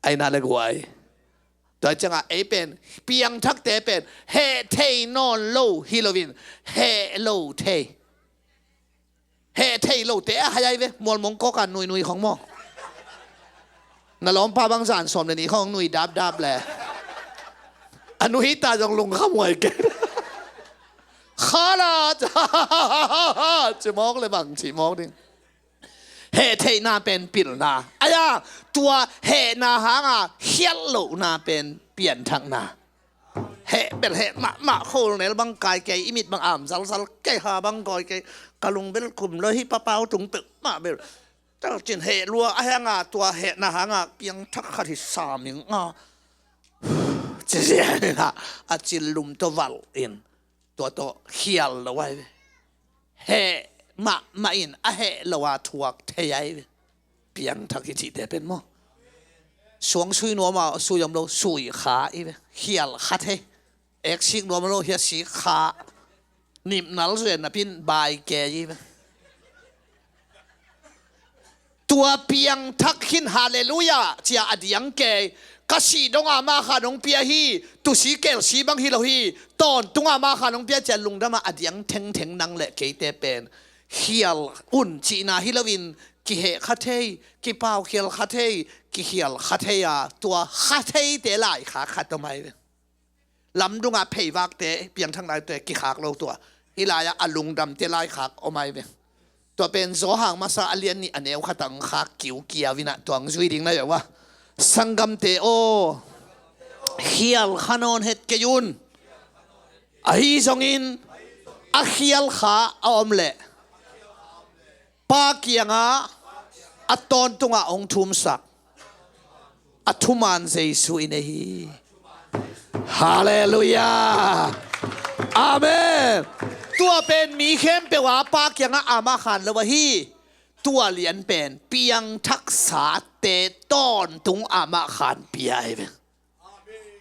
Ai na le guai. Tua cianga ei pen piangthakte pen heh thei nawn lo hi loin, heh lo thei. Heh thei lote a hai ai ve, mualmong kawka nuinui khong maw. Na lawmpa bang zan sawm le nih khong nui dapdap le. A nui ta zong lungkham huai ke. Khala, ci mawk le bang ci mawk ding. Heh theihna pen pilna. Aia, tua hehna hanga khialh lohna pen pianthakna. Heh bel heh mahmah, khol nel bang kai kei, i mit bang am zalzal kei, ha bang goi kei, ka lung bel kum lo hi, papau tung peuhmah bel. Tal cin heh lua a hanga, tua hehna hanga piangthak khat hi saming a. Ci zian in a, a cin lum tawh valh in. Tua tawh khial lo ai ve. Heh mahmah in a heh lo a thuak thei ai ve. Piangthak i cihte pen maw. Suang sui nuam a sui om lo, sui kha i ve. Khial kha thei. Ek sik nuam lo, hia sik kha. Nipnal zuen napin bai ke i ve. Tua piangthak khin, halleluiah, cia a diang kei. Ka sih donga mah khan hong pia hi, tusi kelsi bang hi lo hi, tawntunga mah khan hong pia, cia lungdama a diang thengtheng nang le keite pen. Khial un cihna hi loin, kiheh kha thei, kipaukhial kha thei, kikhial kha thei a, tua kha theite laikhak khat om ai ve. Lamdungah pheivakte, piangthak naite kikhak lo tua. Hih lai-ah a lungdamte laikhak om ai ve. Tua pen Zawhang masa a lian nih a neu khatah hong khak kiukiau inah tua hong zui ding na hi uh a. Sanggamte aw, khial kha nawn het kei un. Ahi zongin a khial kha a om leh Pa kiangah a tawntungah hong thumsak a thuman Jesu i nei hi. Halleluiah. Amen. Tua pen mi khempeuh a Pa kiangah amah khan lo ahi. Tua lian pen piangthaksate tawntung amah khan pia ahi ve.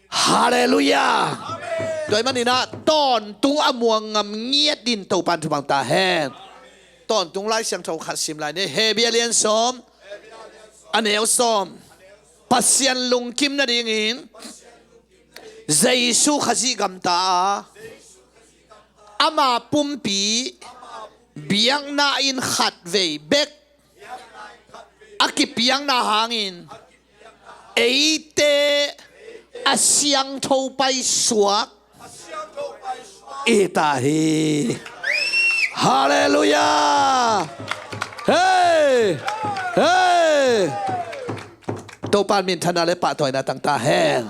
Halleluiah. Tua ahih maninah tawntung a muang ngam ngiat din Topan thupha ta hen. Tawntung Lai Siangtho khat sim lai ni. Hebru a lian sawm, a neu sawm. Pasian lungkim nadingin Jesu Khazih gamta a, ama pumpi biakna in khatvei bek a kipiakna hangin eite a siangtho paisuak i ta hi. Halleluiah. Hei, hei. Topan minthanna le pahtawina tang ta hen.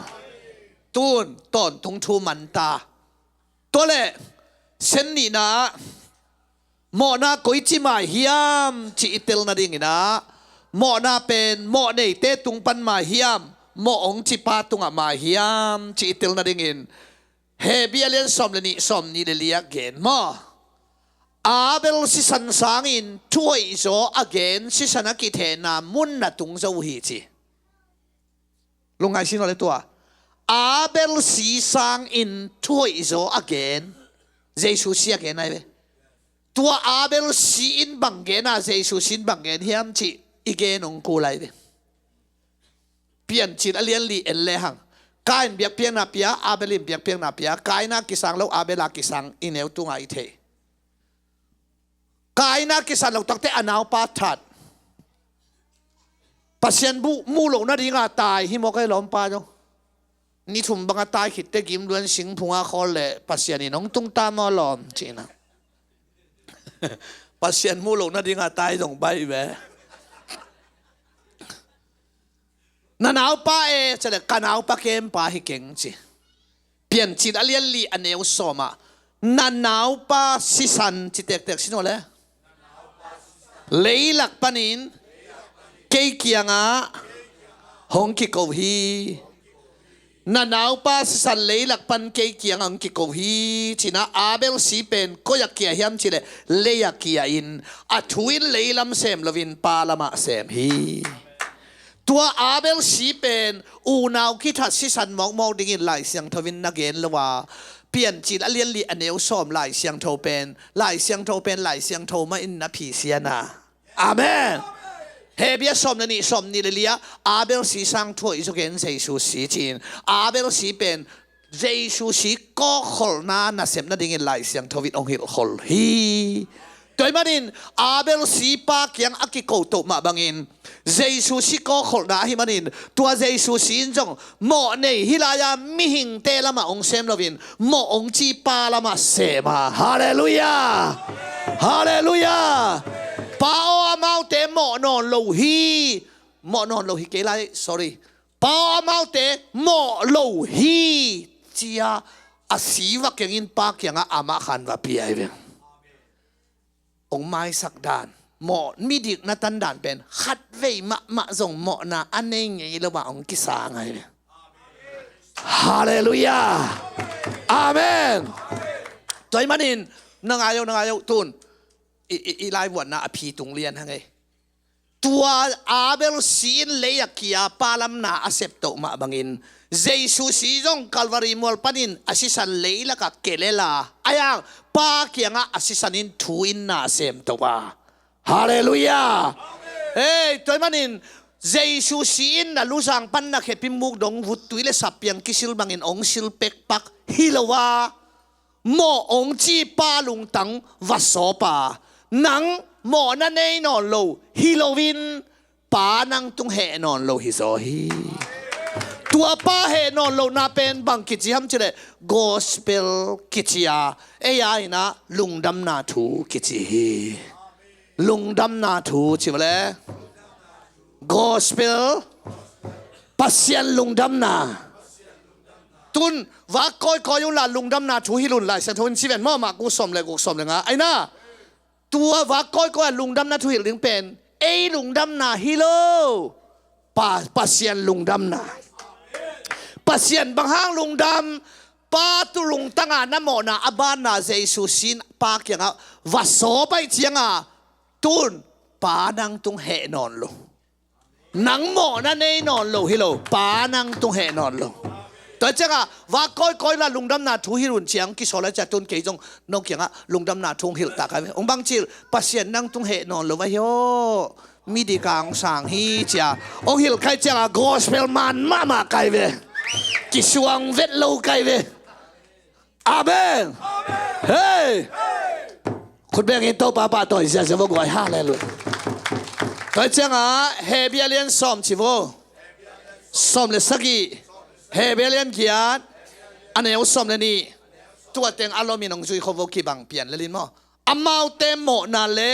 Tun tawntung thu man ta. Tua leh sen nihna ah mawhna koici mai hiam cih i tel nadinginah, mawhna pen mawh neite tung pan mai hiam, mawh hong cipa tungah mai hiam cih i tel nadingin, Hebru a lian sawm le nih, sawm nih le li ah gen maw. Abel sisan sangin thuhoih zaw a gen sisan a kithehna mun na tung zo uh hi ci. Lungngai si nawn le tua. Abel si sangin thuhoih zaw a gen, Jesu si a gen ai ve. Tua Abel si in bang gen a, Jesu si in bang gen hiam cih i gen hong kul ai ve. Piancil a lian li en lehang, Kain biakpiakna pia, Abel in biakpiakna pia. Kaina kisang lo, Abela kisang i neu tungah i thei. Kaina kisan lo takte a naupa that. Pasian bu muh loh nadinga tai hi mawk ei lawmpa zong. Ni thum banga tai khitte gim luan singphunga khawl le Pasian in hong tung ta maw lawm cihna. Pasian muh loh nadinga tai zong baih ve. Na naupa e, ci le ka naupa kempa hi keng ci. Piancil a lian li a neu sawmah na naupa sisan ci tektek si nawn le. Leilak panin kei kiangah hong kiko hi. Na naupa sisan leilak pan kei kiangah hong kiko hi, ci-in ah Abel si pen koi-ah kia hiam cih leh lei-ah kia-in, a thu in leilam sem loin pa lamah sem hi. Tua Abel si pen unau kithat sisan mawkmawk dingin Lai Siangtho in na gen lo a, Piancil a lian li a neu sawm Lai Siangtho pen, Lai Siangtho pen, Lai Siangtho mah in na phisian a. Amen. Hebru sawm le nih, sawm nih le li ah Abel si sang thu hoih zaw gen Jesu si ci-in, Abel si pen Jesu si kawkkholhna nasepna dingin Lai Siangtho in hong hilhkhol hi. Tua ahih manin Abel si pa kiang a kiko toh mah bangin Jesu si kawkkholhna ahih manin, tua Jesu si in zong mawh nei hi lai-a mihingte lamah hong sem loin mawh hong ci pa lamah sem a. Halleluiah. Halleluiah. Pa aw, amaute mawh nawn lo hi. Mawh nawn lo hi kei lai, sorry. Pa aw, amaute mawh lo hi, ci-a a si va keng in pa kiangah amah khan va pia hi ve. Hong maisak dan, mawh midik na tan dan pen khatvei mahmah zong mawhna a nei ngei lo ah hong kisang ahi ve. Halleluiah. Amen. Tua ahih manin na ngai o, na ngai o, tun i, i, i laivuanna a phi tung lian hang ei. Tua Abel si in lei-ah kia pa lam na a sep toh mah bangin, Jesu si zong Calvary mual panin a sisan leilakah kelel a, a yang pa kiangah a sisan in thu in na sem toh a. Halleluiah. Hei, tua ahih manin Jesu si in na luzang pan na khepi muk dong vuttui le sapiang kisil bangin hong sil pekpak hi lo a, mawh hong ci pa lungtang va sawp a, nang mawhna nei nawn lo hi loin pa nang tung heh nawn lo hi zaw hi. Tua pa heh nawn lohna pen bang kici hiam cih leh gospel kici a, ei a in ah lungdamna thu kici hi. Lungdamna thu ci mah leh gospel, Pasian lungdamna. Tun vak kawikawi un la lungdamna thu hilh un, Lai Siangtho in ci ven maw, Marku sawm le guk, sawm le nga ah. Tua vak kawikawi a lungdamna thu hilh ding pen ei lungdamna hi lo, Pa, Pasian lungdamna. Pasian bang hang lungdam? Pa tu lungtang a na mawhna a banna Jesu si in pa kiangah va sawp ahih ciangin, tun pa nang tung heh nawn lo. Nang mawhna nei nawn lo hi lo, pa nang tung heh nawn lo. Tua ciangin vak kawikawi la lungdamna thu hilh un ci-a hong kisawl a, cia tun kei zong no kiangah lungdamna thu hong hilh ta ka ve. Hong bang cih leh, Pasian nang tung heh nawn lo va hi aw, midik a hong sang hi, ci-a hong hilh ka hih ciangin gospel man mahmah ka hi ve. Kisuang vet lo ka hi ve. Amen. Hei, khut bengin Topa pahtawi ziahziah vo guai. Halleluiah. Tua ciangin Hebru a lian sawm ci vo. Sawm le sagih. Hebru a lian giat, a neu sawm le nih. Tua teng a lomin hong zui kho vo, kibang pian lel in maw. Amaute mawhna le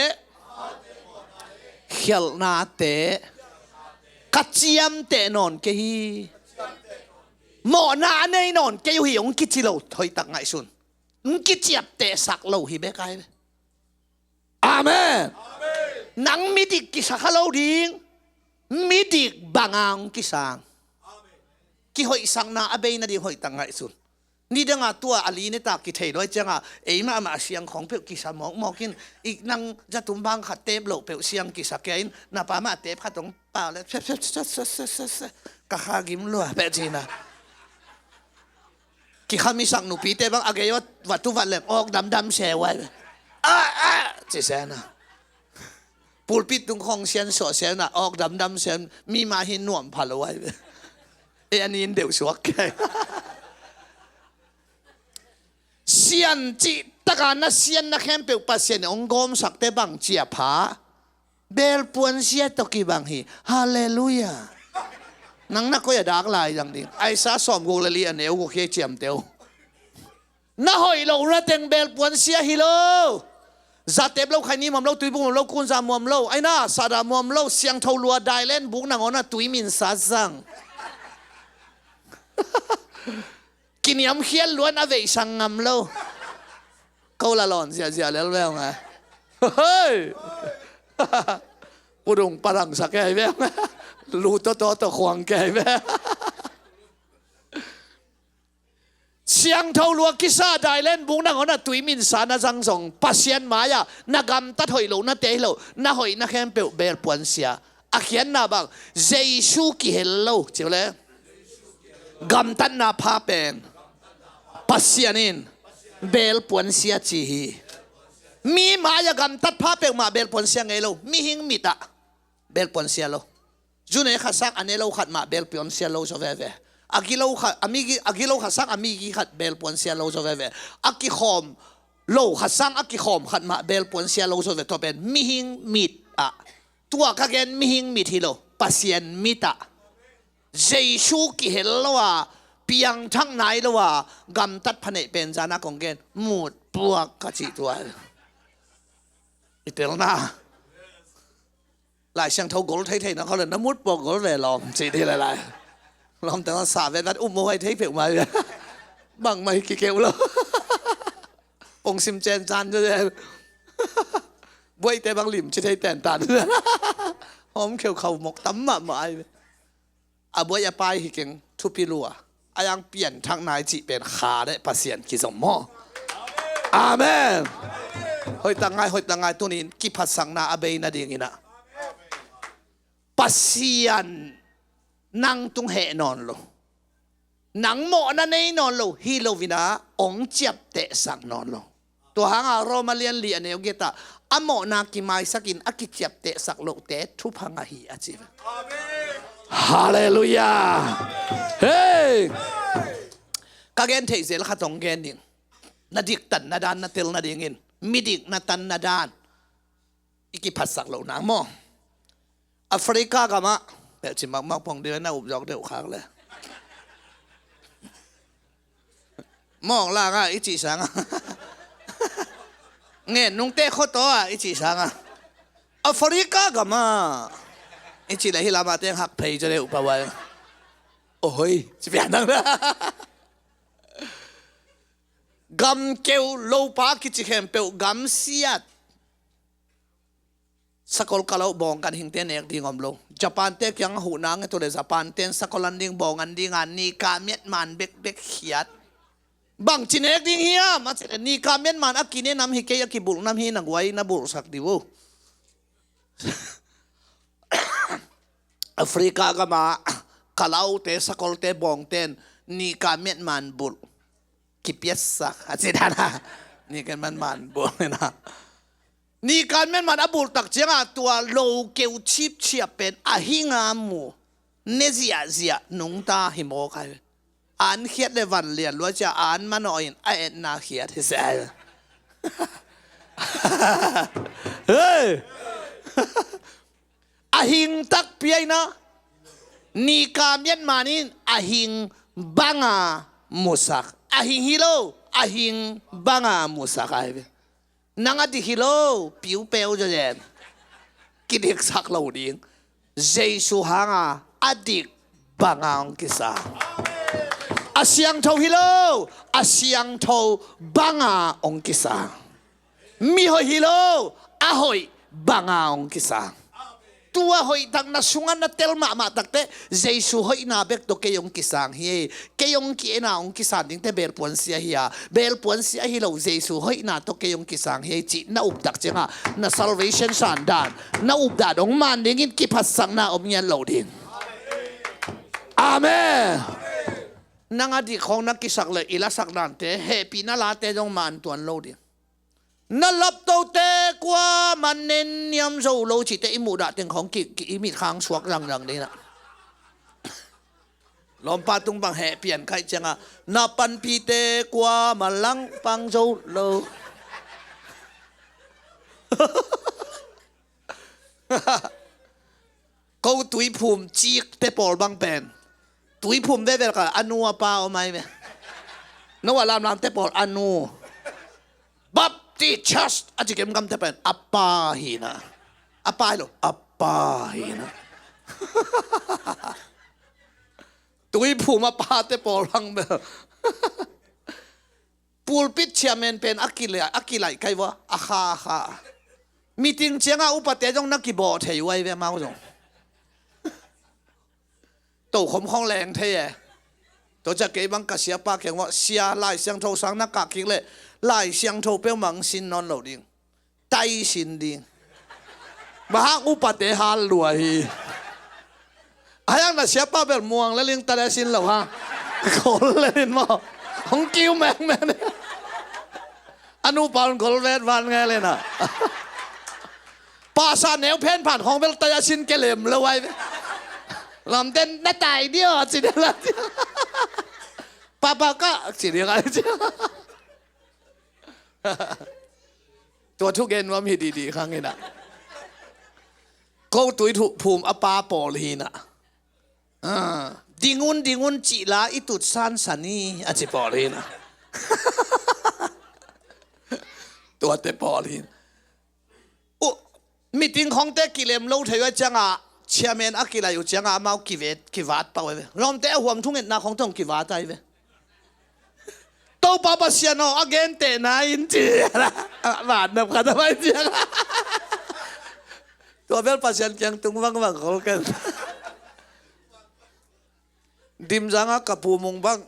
khialhnate ka ciamteh nawn kei hi. Mawhna a nei nawn kei uh hi hong kici lo, hoihtak ngaihsun. Hong kiciaptehsak lo hi bek a hi ve. Amen. Nang midik kisa kha lo ding, midik banga hong kisang. Kihoihsakna a bei nading hoihtak ngaihsun. Nidanga tua a li ne ta kithei lo ahih ciangin, ei mahmah siang khawng peuh kisa mawkmawk in, i nang zatum bang khat tep loh peuh siang kisa kia in, na pa mah tep khat hong pau le, ka kha gim lua peh ci-in ah. Kikhamisak nupite bang a gei vat, vat tu vat leng awk damdam se uh ai ve. Ah, ah, ci se na. Pulpit tung khawng sian suah se na, awk damdam se, mi mah hi nuam pha lo ai ve. E, a nin deuh suak kei. Sian cih taka na sianna khempeuh Pasian in hong gawmsakte bang cia pha. Belpuan sia tawh kibang hi. Halleluiah. Nang na koi a dak lai zang ding? Isaiah sawmguk le li a neu guk hi ei, ciamteh uh. Na hoih lohna teng belpuan sia hi lo. Zatep lo, khaini muam lo, tuibuk muam lo, kunza muam lo, aina, sada muam lo, siangtho lua, dailen buk nangawn a tui minsa zang. Kiniamkhiat luan a veihsang ngam lo. Ko la lawn ziahziah lel veu ngai. Hei! Pudung padang sa kei ve. Lu to to to khuang kei ve. Siangtho lua kisa dai len bung nangawn a tui minsa na zang zong Pasian mai-ah na gamtat hoih lo na te hi lo, na hoih na khempeuh belpuansia. A khiatna bang, Jesu kihel lo ci uh le. Gamtatna pha pen Pasian in belpuansia ci hi. Mi mai-ah gamtat pha peuhmah belpuansia ngei lo, mihing mit ah belpuansia lo. Zune khat sang a ne lo khat mah belpuansia lo zaw veve. A gilo khat, a mi gi, a gilo khat sang a mi gi khat belpuansia lo zaw veve. A kikhawm lo khat sang a kikhawm khat mah belpuansia lo zaw ve. Tua pen mihing mit ah, tua ka gen mihing mit hi lo, Pasian mit ah, Jesu kihel lo a, piangthak nai lo a, gamtat pha neih pen zan a kong gen, mut puak ka cih tua. I telna. Lai Siangtho gol thei thei na kho le na mut puak gol ve lawm cih dih lai lai. Lawm teng sa ve vat um mo hai thei peuh mai. Bang mai kikeu lo. Pong sim cen can zo ve. Buai te bang lim ci thei ten tan. Hom kheu khau mok tam mah mah ai ve. A buai a pai hi keng, thupi lua. A yang pianthak nai cih pen kha le Pasian kizom maw. Amen. Hoih tak ngai, hoih tak ngai, tunin kiphatsakna a bei nadingin ah, Pasian nang tung heh nawn lo, nang mawhna nei nawn lo hi lo-in ah, ong ciaptehsak nawn lo. Tua hanga Roma lian li a neu giat ah, a mawhna kimaisakin a kiciaptehsak lohte thupha ngah hi a ci. Halleluiah. Hei! Ka gen theih zel khat hong gen ding. Na diktanna dan na tel nadingin, midik na tanna dan i kiphatsak loh nang maw. Africa gamah, peuh ci makmak pong deuh na upzawk deuh khak le. Mawng langa i cih sanga, ngen nungte khuataw a i cih sanga, Africa gamah i cih le hi lama teng hak phei zaw deuh pawai. Ohoi, ci pian nang. Gam keu lopa kici khempeuh gam siat. Sakol kalau bawng kan hingte nek ding om lo. Japan te kiang a huhna nge tu le Japan ten sakol an ding bawng an ding a nika miat man bekbek khiat. Bangci nek ding hiam a ci le nika miat man a kine nam hi kei a kibulh nam hi na guai na bulhsak dih uh. Africa gama kalaute sakolte bawngten nika miat man bulh kipiatsak a ci dana. Nika miat man bulh na. Nika miat man a bulh tak cianga tua lo keu cipciap pen a hinga mu ne ziahziah nungta hi mawk ai. An khiat le van lian lua cia an manawh in a etna khiat hi sel. Hei! A hing takpi aina nika miat man in a hing banga musak. A hing hi lo, a hing banga musak ai ve. Nang a dik hi lo, piupeu zazen. Kidiksak lo ding. Jesu hanga a dik banga hong kisa. A siangtho hi lo, a siangtho banga hong kisa. Mi hoih hi lo, a hoih banga hong kisa. Tua hoih tak na sunga na tel mahmah takte Jesu hoihna bek tawh kei hong kisang hi. Kei hong ki-ena hong kisang dingte belpuansia hi a, belpuansia hi lo Jesu hoihna tawh kei hong kisang hi cih na up tak cianga na salvation san dan, na up dan hong man dingin kiphatsakna om ngiat lo ding. Amen. Nang a dik khawng na kisak le i lasak dante hehpihna late zong man tuan lo ding. Na laptote kuaman nen niam zo lo cihte i muhdah teng khawng ki, ki i mitkhang suak zangzang ding na. Lawmpa tung bang heh pian kaih cianga na panpite kuaman langpang zo lo. Ko tuiphum cikte pawl bang pen tuiphum vevel ka a nu a pa om ai ve. No a lamlamte pawl a nu. Baptist Church a ci kemkamte pen a pa hina. A pa hi lo, a pa hina. Tuiphum a pate pawl bang bel. Pulpit chairman pen a kilai, a kilai kai vua, a kha, a kha. Meeting ciangah upate zong na kibawh thei uh ahi ve, amau zong. Tokhom khong leng thei e. Tua ciah kei bang ka siapa kiang uah, sia, Lai Siangtho sang na kah kik leh Lai Siangtho peuhmah hong sin nawn lo ding. Tai sin ding. Bang hang? Upate hal lua hi. Ahi hang na siapa bel muang le ling, tai a sin lo ha. Khol le ling maw. Hong kiu mengmeng. A nupa un khol vet van ngai le na. Pasa neu phen phan khong bel tai a sin ke lem lo ai ve. Lamten na tai dia ci dia la. Papa ka ci dia ka ci. Tua thugen nuam hi didi khang hi na. Ko tui thu phum a pa pawl hi na. Ah, ding un, ding un cih la i tut sansan hi a ci pawl hi na. Tuate pawl hi na. Uh, meeting khongte kilem lo thei uh a ciangah, chairman a kilai uh ciangah amau kivet, kivat pah uh ai ve. Lawmte a huam thungetna khongte hong kivat ai ve. Topa Pasian aw, a gentehna in ci. Vatnam khat a vai ciang. Tua bel Pasian kiang tung vangvang khol ken. Dimzanga ka pu Mung bang,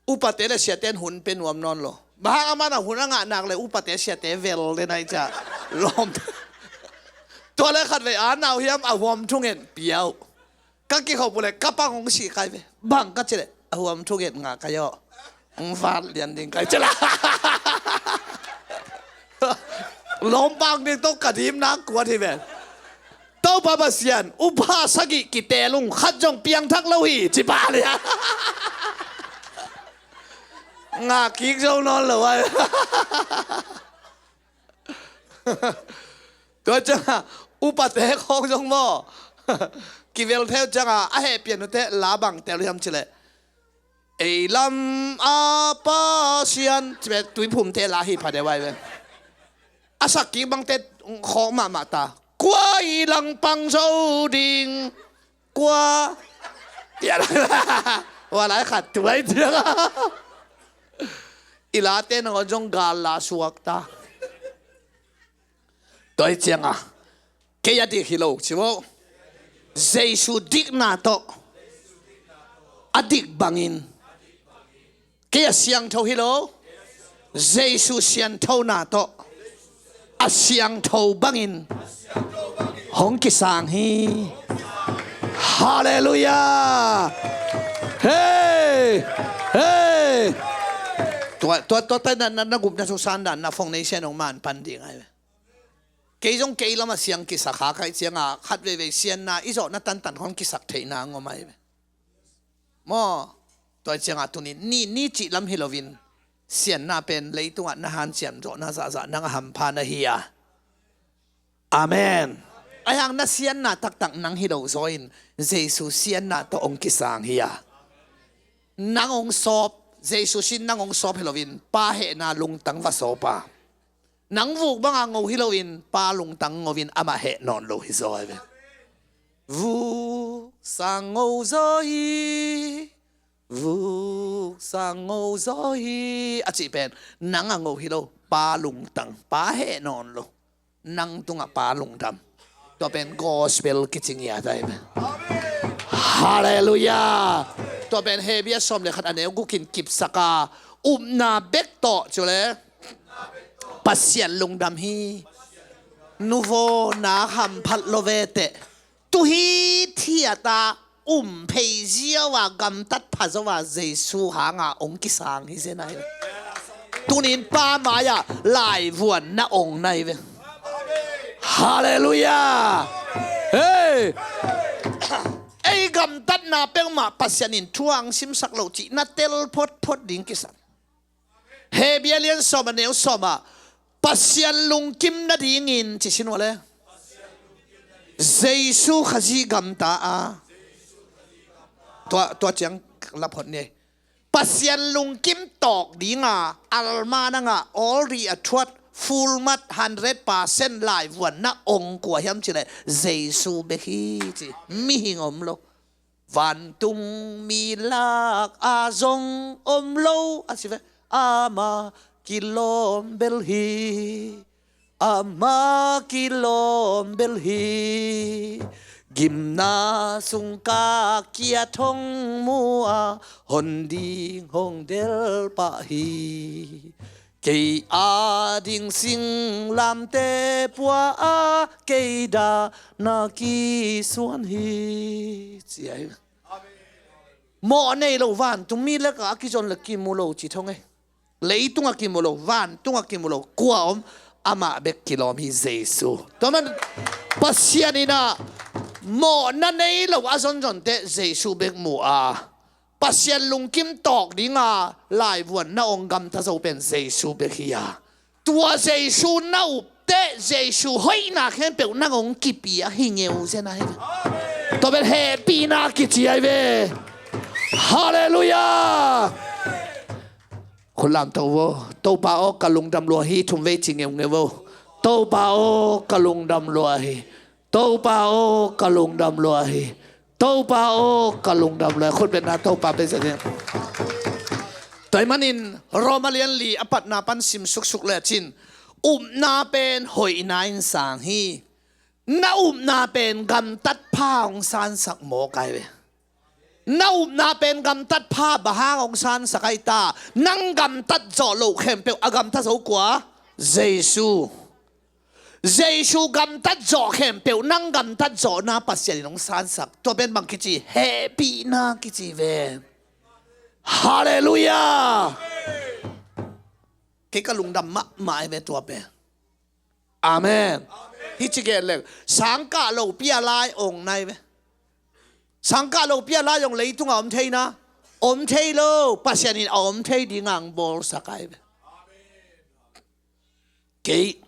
upate le siate in hun pe nuam nawn lo. Bang hang? Amah na hun a ngah nak le upate siate vel le nai ciah lawm. Tua le khatvei a nau hiam a huam thungen pia uh. Ka kikhop uh le ka pang hong sih kai ve. Bang ka ci le a huam thungen ngah kai aw. Hong vat lian ding kai ci la. Lawmpang ding tawh ka dimna kuat hi ve. Topa Pasian, upa sagih kitel ung, khat zong piangthak lo hi ci pah lia. Ngah kik zo nawn lo ai. Tua ciangah upate khawng zong maw, kivel theu ciangah a hehpian uh teh la bang tel hiam ci leh, ei lam a Pasian ci ve, tuiphumte la hi pha deuh ai ve. A sak kik bangte khawng mahmah ta. Kua i langpang zo ding? Kua? Tiah la, hua lai khat tuai tiang. I late nangawn zong gal la suak ta. Tua hi ciangah kei a dik hi lo ci vo. Jesu dikna tawh a dik bangin kei a siangtho hi lo. Jesu sianthona tawh a siangtho bangin hong kisang hi. Halleluiah. Hei, hei. Tua, tua, tua tai na, na, na gupna thu sandan na foundation hong man pan ding ai ve. Kei zong kei lamah siang kisak kha kai ciangah khat veivei sianna i zawhna tantan hong kisak theihna ngom ai ve. Maw, tua ciangah tunin ni, ni cih lam hi loin sianna pen leitungah na hanciam zawhna zahzah nang a hampha na hi a. Amen. Ahi hang na sianna taktak nang hi lo zaw in Jesu sianna tawh hong kisang hi a. Nang hong sawp, Jesu sin nang hong sawp hi loin Pa hehna lungtang va sawp a. Nang vuk banga ngo hi loin Pa lungtang ngoin amah heh nawn lo hi zaw ai ve. Vuk sang ngo zaw hi, vuk sang ngo zaw hi a cih pen nang a ngo hi lo, Pa lungtang, Pa heh nawn lo. Nang tungah Pa lungdam. Tua pen gospel kici ngiat ai ve. Halleluiah. Tua pen Hebru sawm le khat a neu gukin kipsak a, upna bek tawh cu le Pasian lungdam hi. Nuvo na hamphat lo ve teh. Tu hithiat a um phei ziau a gamtat pha zo a Jesu hanga hong kisang hi zen ai ve. Tunin Pa mai-ah laivuan na ong nai ve. Halleluiah. Hei. Ei gamtatna peuhmah Pasian in thu hong simsak lo cih na tel photphot ding kisam. Hebru lian sawm a neu sawm ah Pasian lungkim nadingin ci sin uh le. Jesu Khazih gamta a. Tua, tua ciang la phot ni. Pasian lungkim tawk dinga Alma nangah already a thuat full mark hundred percent laivuan na ong kua hiam ci le Jesu bek hi ci. Mihing om lo. Vantung mi lak a zong om lo a ci ve. Ama kilawm bel hi. Ama kilawm bel hi. Gimna sung ka kiat hong mu a, hon ding hong del pah hi. Kei a ding singlamte pua a, kei dahna kisuan hi, ci ahi. Mawh nei lo vantung mi lek a kizon le kimu lo ci thong e. Leitung a kimu lo, vantung a kimu lo, kua om, amah bek kilawm hi, Jesu. Tua man Pasian in a mawhna nei lo a zonzonte Jesu bek mu a, Pasian lungkim tawk dinga laivuanna hong gamta zo pen Jesu bek hi a, tua Jesu na upte Jesu hoihna khempeuh nang hong kipia hi ngeu zen ahi. Tua pen hehpihna kici ahi ve. Halleluiah. Khut lamto vo. Topa aw, ka lungdam lua hi, thum vei ci ngeungeu vo. Topa aw, ka lungdam lua hi. Topa aw, ka lungdam lua hi. Topa aw, ka lungdam lua hi. Khut bengna Topa pe zia ding. Tua ahih manin Roma lian li a patna pan sim suksuk lecin, upna pen hoihna in sang hi. Na upna pen gamtat pha hong sansak mawk ahi ve. Na upna pen gamtat pha bang hang hong sansak ahi ta? Nang gamtat zawh loh khempeuh a gamta zo kua? Jesu. Jesu gamtat zawh khempeuh nang gamtat zawhna Pasian in hong sansak. Tua pen bang kici? Hehpihna kici ve. Halleluiah. Kei ka lungdam mahmah ahi ve tua pen. Amen. Hih ci gen leng, sangkah lopi a lai ong nai ve. Sangkah lopi a lai ong leitunga om thei na? Om thei lo. Pasian in a om thei dinga hong bawlsak ahi ve. Kei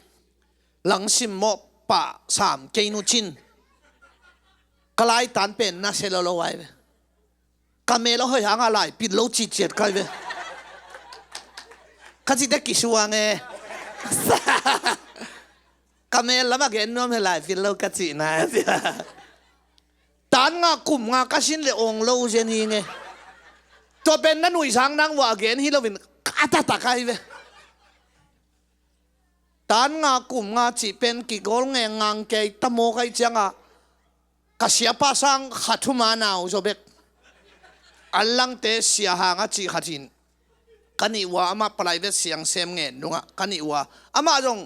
langsim mawh pah sam kei nucin ka laitan pen na se lo lo ahi ve. Ka mel a hoih hanga lai pil lo ciciat kai ve. Ka cihte kisuang e. Ka mel lamah gen nuam he lai pil lo ka cihna. Tan nga kum nga ka sin le ong lo zen hi nge. Tua pen na nuihzang nang vua gen hi loin ka tata kai ve. Tan nga kum nga cih pen kigol nge ngang kei tamo kai cianga ka siapa sang khat huma nau zaw bek. An langte sia hanga cih khat in ka nih ua amah palai vet siang sem ngen nungah ka nih ua amah zong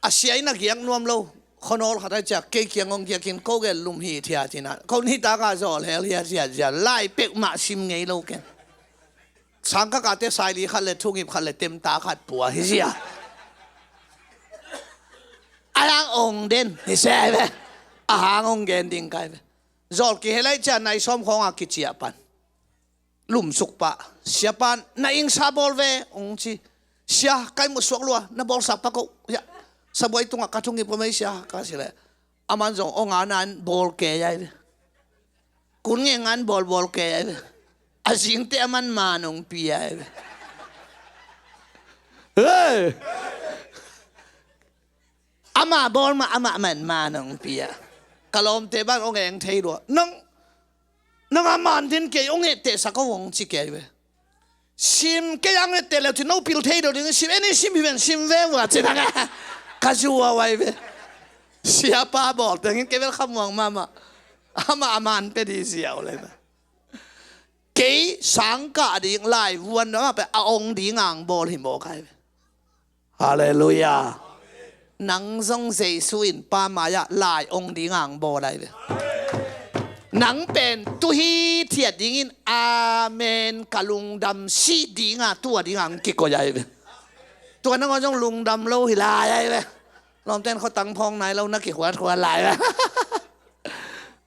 a sia in a giak nuam lo. Khuanawl khat ai ciak kei kiang hong giakin ko gel lum hi thiat hinah ko nitaka zawl hel hiat hiat zia lai peuhmah sim ngei lo ken. Sangkakate saili khat le thungip khat le temta khat pua hi zia. A hang ong den hi se ve. A hang ong gen ding kai ve. Zawl kihelai cia nai sawm khawngah kiciah pan lumsuk pah. Siapan na ingsa bawl ve ong ci. Sia kai musuak lua na bawlsak pakoh. Sabuai tungah ka thungip ko mei sia ka si le. Aman zong ong a nan bawl kei ai ve. Kun nge ngan bawlbawl kei ai ve. A zingte aman man ong pi ai ve. Hey! Ama bawl mah amah man man ong pi a. Ka lawmte ban ong eng thei lua nang. Nang a man den kei ong ehtehsak o ong ci kei ai ve. Sim kei ang ehteh leu ci no pil thei lo ding sim eni sim hi ven sim ve vua ci nang a. Ka zuau ai ve. Siapa bawl tengin kei vel khamuang mahmah. Amah a man pe di ziau le na. Kei sangkah ding lai vuan dama pe a ong ding ang bawl hi mawk ai ve. Halleluiah. Nang zong Jesu in pa mai-ah lai ong ding ang bawl ai ve. Nang pen tuhi thiat dingin amen ka lungdam si dinga tua ding ang kikoih ai ve. Tua nangawn zong lungdam lo hi lai ai ve. Lawmten khuatang phawng nai lo na kikhuatkhuat lai ve.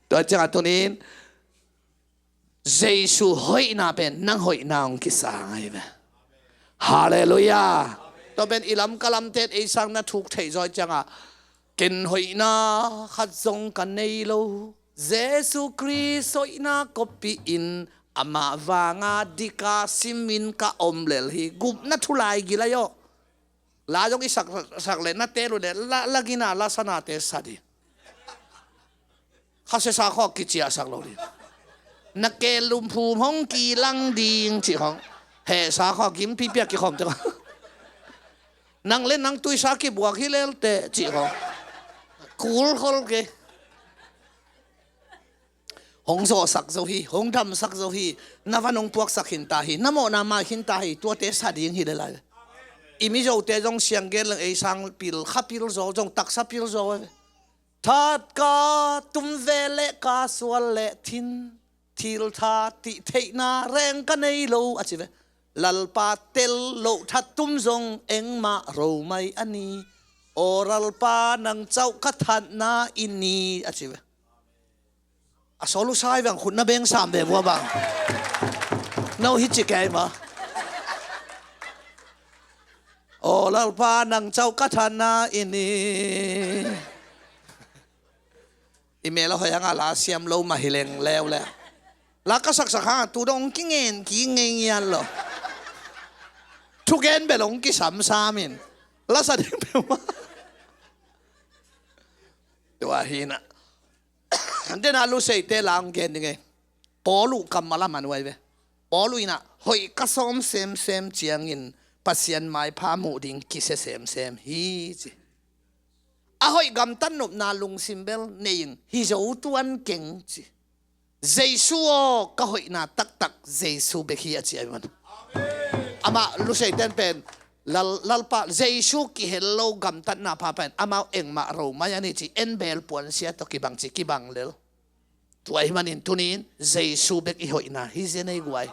Tua ciangah tunin Jesu hoihna pen nang hoihna hong kisang ahi ve. Halleluiah. Tua pen i lam ka lamten ei sang na thuk theih zawi ciangah ken hoihna khat zong ka nei lo. Jesu Khrist hoihna kopihin amah vanga dika simin ka om lel hi. Gupna thulai gilai aw. La zong i sak, sak le na tel uh le la, la gina la sanate sa di. Kha sesa khaw kiciahsak lo di. Na ke lumphum hong kilang ding cih khong. Hesa khaw gim pipia kikhawm te khaw. Nang le nang tuisa kibuak hi lel teh cih khawng. Kul khol kei. Hong zawhsak zo hi, hong damsak zo hi. Na van hong puaksak khin ta hi, na mawhna mai khin ta hi. Tuate sa ding hi le lai. I Mizote zong siang gen leng ei sang pil, kha pil zaw, zong taksa pil zaw ve. That ka tum ve le ka sual le thin, thil tha tih theihna reng ka nei lo a ci ve. Lalpa tel loh that tum zong engmah ro mai a ni. Aw Lalpa nang cauh ka thatna i ni a ci ve. A sawl uh sai vang khut na beng sam ve vua bang. No hi ci kei ma. Aw Lalpa nang cauh ka thatna i ni. I mel a hoih hanga la siam lo mah hi leng leuleu. La ka saksak hanga tu dong kingen ki ngei ngian lo. Thugen bel hong kisamsam in. La sa ding peuhmah. Tua hi na. Dena Luseite la hong gen ding ei. Paul uh kammal a man uh ai ve. Paul uh ina hoih ka sawm semsem ciangin Pasian maipha muh ding kisia semsem hi ci. A hoih gamtat nopna lungsim bel nei ing, hi zo tuan keng ci. Jesu aw ka hoihna taktak Jesu bek hi a ci ai man. Amah Luseiten pen Lal, Lalpa Jesu kihel lo gamtatna pha pen amau engmah ro mai a ni ci, en bel puansia tawh kibang ci kibang lel. Tua ahih manin tunin Jesu bek i hoihna hi zen ei guai.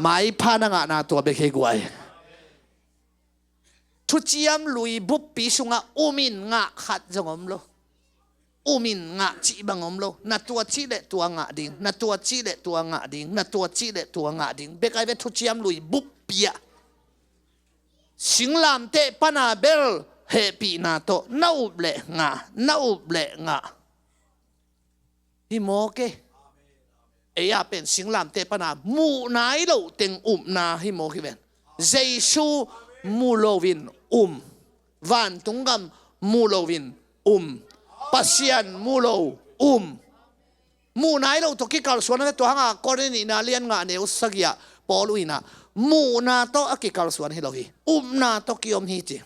Maipha na ngahna tua bek hi guai. Thuciam lui buppi sungah um in ngah khat zong om lo. Um in ngah cih bang om lo. Na tua cih leh tua ngah ding, na tua cih leh tua ngah ding, na tua cih leh tua ngah ding bek ai ve. Thuciam lui buppi ah singlamteh pana bel hehpihna tawh na up leh ngah, na up leh ngah. Hi mawk e. Ei a pen singlamteh pana muh nai loh teng upna hi mawk hi ven. Jesu mu loin um. Vantung gam mu loin um. Pasian mu lo um. Muh nai loh tawh kikalsuan a ve. Tua hanga Korin nihna lian nga neu sagih ah Paul uh ina muhna tawh a kikalsuan hi lo hi. Upna tawh kiom hi ci.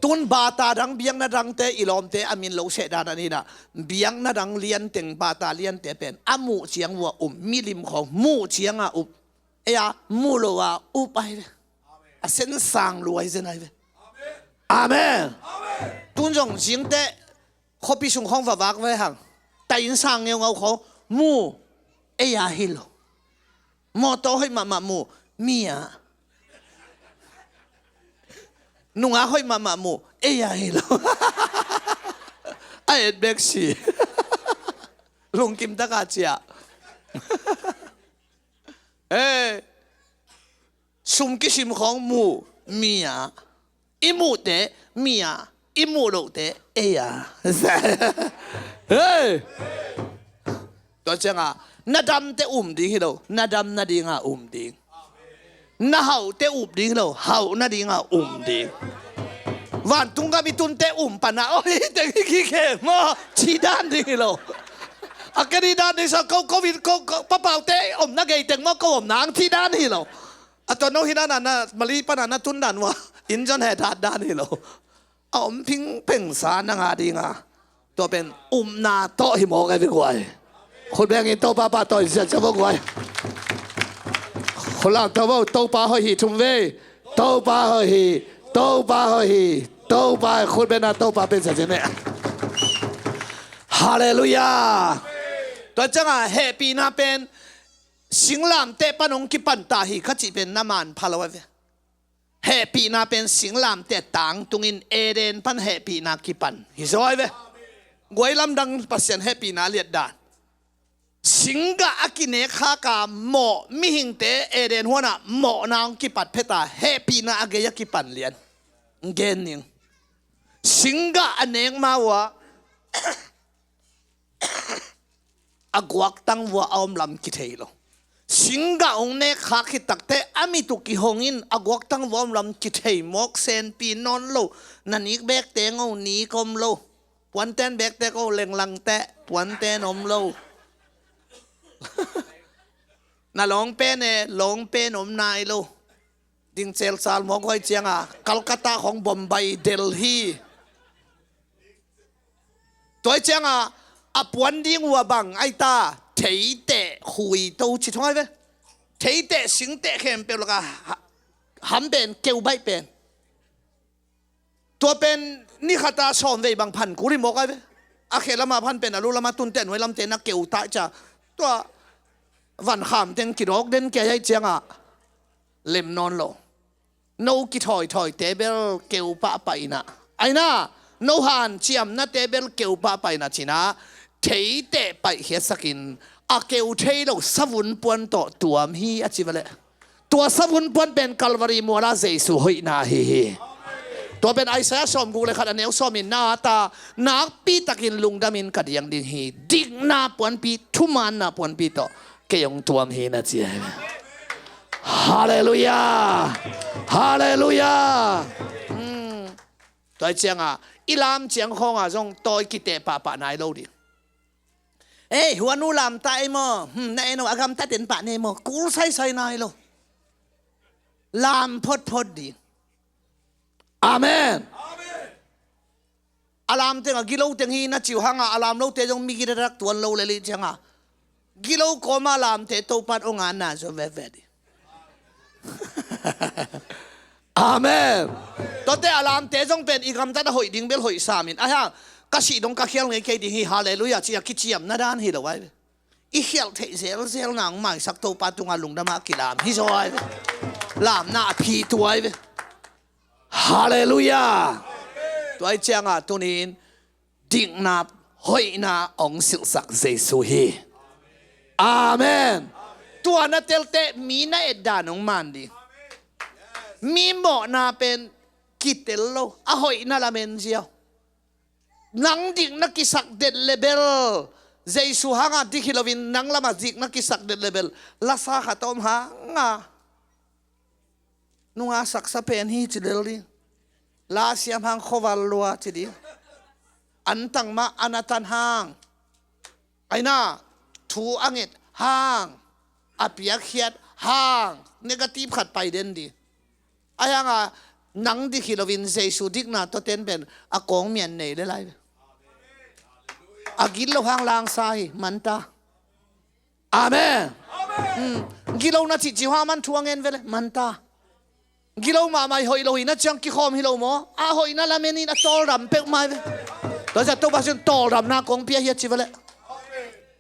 Tun bata dang biakna dangte i lawmte a min lo seh dan a ni na. Biakna dang lianteng bata liante pen a muh ciang vua um, milim khawng muh cianga up. Ei a mu lo a up ai ve. A sensang luai zen ai ve. Amen. Tun zong zingte khuapi sung khawng vavak ve hang. Ta inn sang ngeungau khawng mu. Ei a hi lo. Mawtaw hoih mahmah mu. Mi a. Nunga hoih mahmah mu. Ei a hi lo. A et bek si. Lungkim taka cia. Ei. Sum kisim khawng mu. Mi a. I muhte mi a, i muh lohte ei a. Hei. Tua cianga na damte um ding hi lo, na dam nadinga um ding. Na hauhte up ding hi lo, hauh nadinga um ding. Vantung gam i tunte um pana oi teng hi kikhe maw, ci dan ding hi lo. A keni dan ding sa ko covid ko papaute omna gei teng maw, ko omna ang ci dan hi lo. A tua no hi dana na mali pana na tun dan ua injon he dat dan hi lo. A om phingpheng sa na ngah dinga. Tua pen upna tawh hi mawk e vikuai. Khut bengin Topa pa tawh in siat sia vok guai. Khut lam tawh vok Topa hoih hi thum vei. Topa hoih hi. Topa hoih hi. Topa khut bengna Topa pen siat sia ne. Halleluiah. Tua cianga hehpihna pen singlamteh pan hong kipan ta hi kha cih pen na man pha lo a ve. Hehpihna pen singlamteh tangtungin Eden pan hehpihna kipan hi zaw a ve. Guai lamdang Pasian hehpihna liatdan. Singgah a kinek khaka mawh mihingte Eden huana mawhna hong kipat pheta hehpihna a gei a kipan lian. Gen ning. Singgah a nek ma ua a guaktang vua a om lam kithei lo. Singgah hong nek khak khit takte a mit uh kihongin a guaktang vua om lam kithei mawk, senpi nawn lo. Na nik bekte ngo nik om lo. Puanten bekte ko lenglangte puanten om lo. Na lawngpen e lawngpen om nai lo. Ding celcal mawk uh ai cianga Calcutta khong Bombay, Delhi. Tua ai cianga a puan ding uh a bang ai ta, theiteh khuito ci thong ai ve. Theiteh singteh khempeuh laka ha-, ham pen keu baih pen. Tua pen ni khata sawm vei bang phan kul hi mawk ai ve. A khe lama phan pen a lu lama tunte nuai lamte na keu ta cia. Tua vankham teng kidawk den kei ai cianga lem nawn lo. No kithawithawite bel keu pahpah inah. Aina, no hanciamnate bel keu pahpah inah cinah, theiteh paihkhiatsakin a keu thei lo savun puan tawh tuam hi a ci va leh. Tua savun puan pen Calvary muala Jesu hoihna ahi hi. Tua pen Isaiah sawmguk le khat a neu sawm in na ta, nakpitakin lungdamin ka diang ding hi. Dikna puanpi, thumaanna puanpi tawh kei hong tuam hi na ci ahi. Halleluiah. Halleluiah. Hmm. Tua ai cianga i lam ciang khawnga zong tawi kiteh pahpah nai lo ding. Ei, huanu lamta ei maw? Hmm, na en aw, a gamta ten pah nei maw? Kul saisai nai lo. Lam photphot ding. Amen. A lam teng a gilo teng hi na ciu hanga a lam lote zong migi dadak tuan lo lelih cianga gilo kawma lamte Topan ong anna zo veve ding. Amen. Tuate a lamte zong pen i gamtat a hoih ding bel hoih samin ahi hang ka sih dong ka khial ngei kei ding hi. Halleluiah. Ci a kiciamna dan hi lo ai ve. I khialh theih zelzel nang maisak Topa tunga lungdama kilam hi zaw ai ve. Lamna a phi tu ai ve. Halleluiah. Tua ai cianga tunin dikna hoihna hong silhsak Jesu hi. Amen. Tua na telte mi na etdan hong man ding. Mi mawhna pen kitel lo a hoihna lamen ziau. Nang dik na kisak det le bel Jesu hanga dik hi loin nang lama dik na kisak det le bel lasa khat a om hanga nunga saksa pen hi ci lel ding. La siam hang khoval lua ci ding. Antang mah a na tan hang. Aina thu a nget hang, a piakkhiat hang, negative khat pai den ding. Ahi hanga nang dik hi loin Jesu dikna tawh ten pen a kawng mian nei le lai ve. A gilo hang langsa hi manta. Amen. Gilo na cihcih hua man thu a ngen vele manta. Gilo mahmah i hoih lo hi na ciang kikhawm hi lo maw? A hoihna lamenin a tawldam peuhmah hi ve. Tua zia Topa sin tawldamna kong pia hi a ci vele.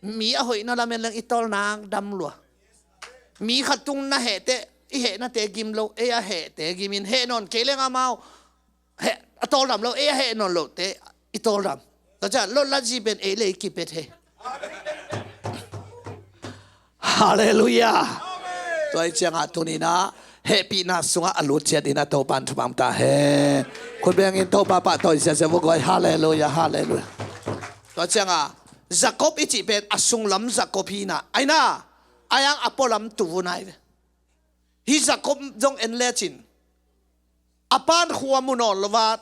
Mi a hoihna lamen leng i tawlnak dam lua. Mi khat tung na hehteh i hehnate gim lo, ei a hehte gimin heh nawn kei leng amau a tawldam lo, ei a heh nawn lote i tawldam. Tua ciah lotlatzi pen ei le i kipet he. Halleluiah. Tua i ciangah tuninah hehpihna sungah a lut ciat inah Topan thupam ta he. Khutbengin Topa pahtawi siasia vuk guai. Halleluiah, halleluiah. Tua ciangah Jacob i cih pen a sunglam Jacob hinah aina, ayang a pualam tuvun ai ve. Hi Jacob zong en lecin a pan khua mu nawn lova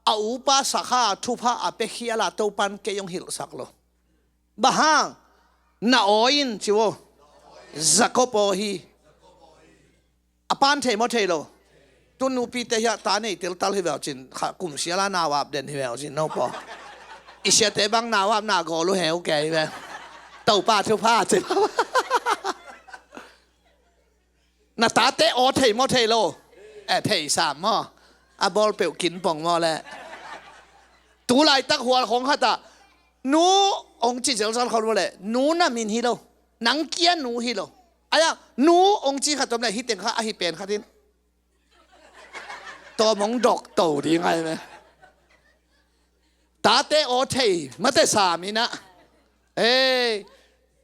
a upa sakha thupha a pekhiala Topan kei hong hilhsak lo. Bang hang? Na aw in ci vo. Jacob aw hi. A pan thei maw thei lo? Tun nupite hiah ta nei teltal hi veu cin kha kum siala nau ap den hi veu cin no paw. I siate bang nau ap na gawl uh heu kei hi ve. Topa thupha ci. Na tate aw thei maw thei lo? Eh, thei sam maw? A bawl peuh kin pong maw le? Tu laitak hual khong khatah nu ong ci zelzal khol maw le? Nu na min hi lo. Nang kia nu hi lo. Aya nu ong ci khat om le hi teng kha ahi pen khatin tawm ong dok to ding ai me. Tate aw thei mate sam inah. Ei,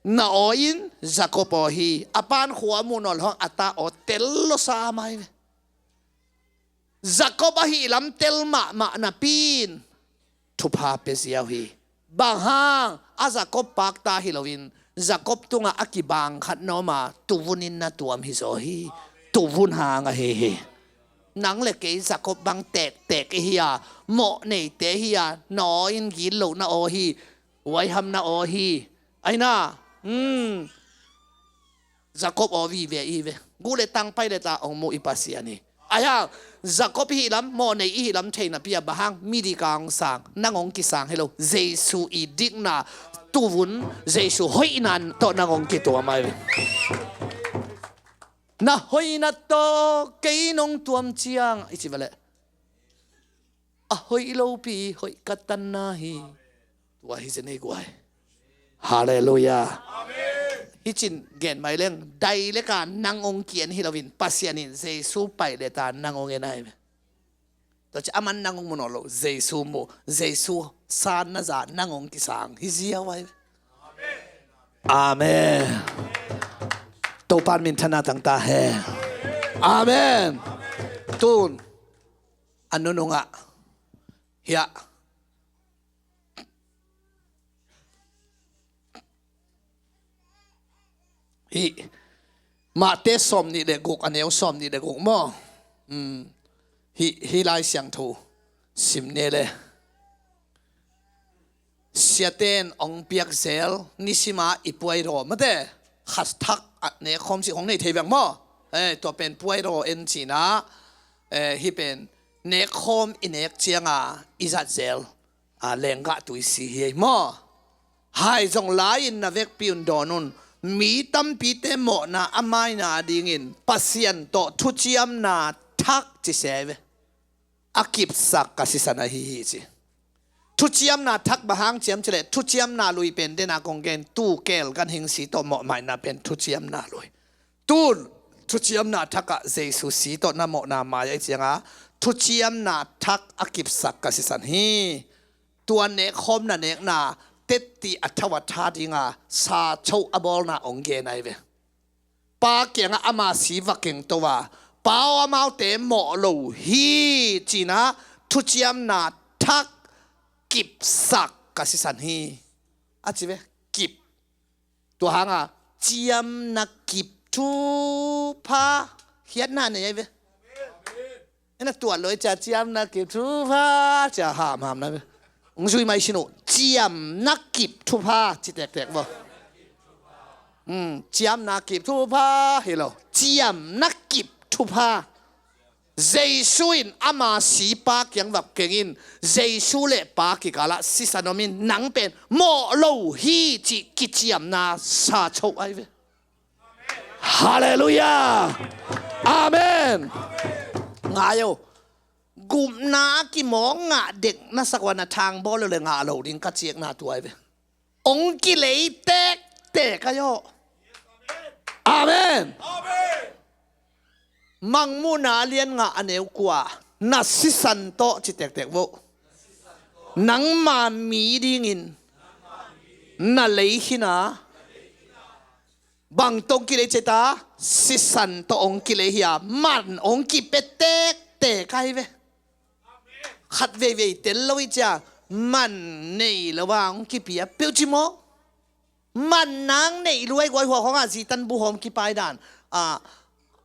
na aw in Jacob aw hi. A pan khua mu nawn hong a ta aw tel lo sa mai ve. Jacob ahi lam tel mahmah napi in thupha pia ziau hi. Bang hang? A Jacob pakta hi loin Jacob tungah a kibang khat nawma tuvunin na tuam hi zaw hi. Tuvun hang ahi hi. Nang le kei Jacob bang tektek i hi a, mawh neite hi a, na aw in gitlohna aw hi. Huaihamna aw hi. Aina, hmm, Jacob aw vive i ve. Guh le tang pai le ta ong muh i Pasian hi. Ahi hang Jacob i hih lam, mawhnei i hih lam theihna pi-a bang hang, midik a hong sang, nang hong kisang hi lo. Jesu i dikna, tuvun, Jesu hoihna tawh nang hong kituam ahi ve. Na hoihna tawh kei nong tuam ciang i ci va leh, a hoih lopi hoih ka tanna hi. Tua hi zen ei guai. Halleluiah. Hih cin gen mai leng, dai leka nang hong ki-en hi loin, Pasian in Jesu paih leta nang hong en ahi ve. Tua ci aman nang hong mu nawn lo, Jesu mu, Jesu sanna za nang hong kisang hi ziau ahi ve. Amen. Topan minthanna tangta hen. Amen. Tun a nunungah hiah hih Mate sawm nih le guk, a neu sawm nih le guk maw? Hih, hih Lai Siangtho sim ne le. Siaten hong piak zel, nisima i puai raw mate, khat thak a nek khawm si hong nei thei veng maw? Eh, tua pen puai raw en cina, eh, hih pen nek khawm i nek cianga i zat zel, a, lenggah tui si hi ei maw? Hai zong lai-in na vekpi un dawn un, mi tampite mawhna a maina dingin Pasian tawh thuciamna thak ci se ve. A kipsak ka sisan ahi hi ci. Thuciamna thak bang hang ciam cileh, thuciamna lui pen dena kong gen, tu kel ganhing si tawh mawhmaina pen thuciamna lui. Tun thuciamna thakah Jesu si tawh na mawhna mai ahi cianga, thuciamna thak a kipsak ka sisan hi. Tua nek khawm na nekna tetti a thau a tha dinga sa choh a bawlna hong gen ahi ve. Pa kiangah ama si va kengto a, Pa aw, amaute mawh lo hi, cina thuciamna thak kipsak ka sisan hi. A ci ve, kip. Tua hanga ciamna kip thupha khiatna nei ahi ve. Ena tuat lo i cia ciamna kip thupha cia hamham na ve. Ung zui mai sinu, ciamna kip thupha ci tektek vo. Hmm, ciamna kip thupha hi lo, ciamna kip thupha. Jesu in ama si Pa kiang vak kengin, Jesu le Pa kikalah sisan omin, nang pen mawh lo hi cih kiciamna sa choh ahi ve. Halleluiah. Amen. Ngai o. Gupna a kimawk ngah dek na sak ua na thang bawl le ngah lo ding ka ciekna tua ahi ve. Ong kilei tektek ahi aw. Amen. Mangmuhna a lian ngah a neu kua, na sisan tawh ci tektek vo. Nangma mi dingin na lei khin a, bang tawh ong kilei ci ta, sisan tawh ong kilei hi a, man ong kipia tektek ahi ve. Khat veivei tel lo i cia, man nei lo a ong kipia peuh ci maw? Man nang neih lua i guai hua khawngah zitan buhawm kipai dan, a,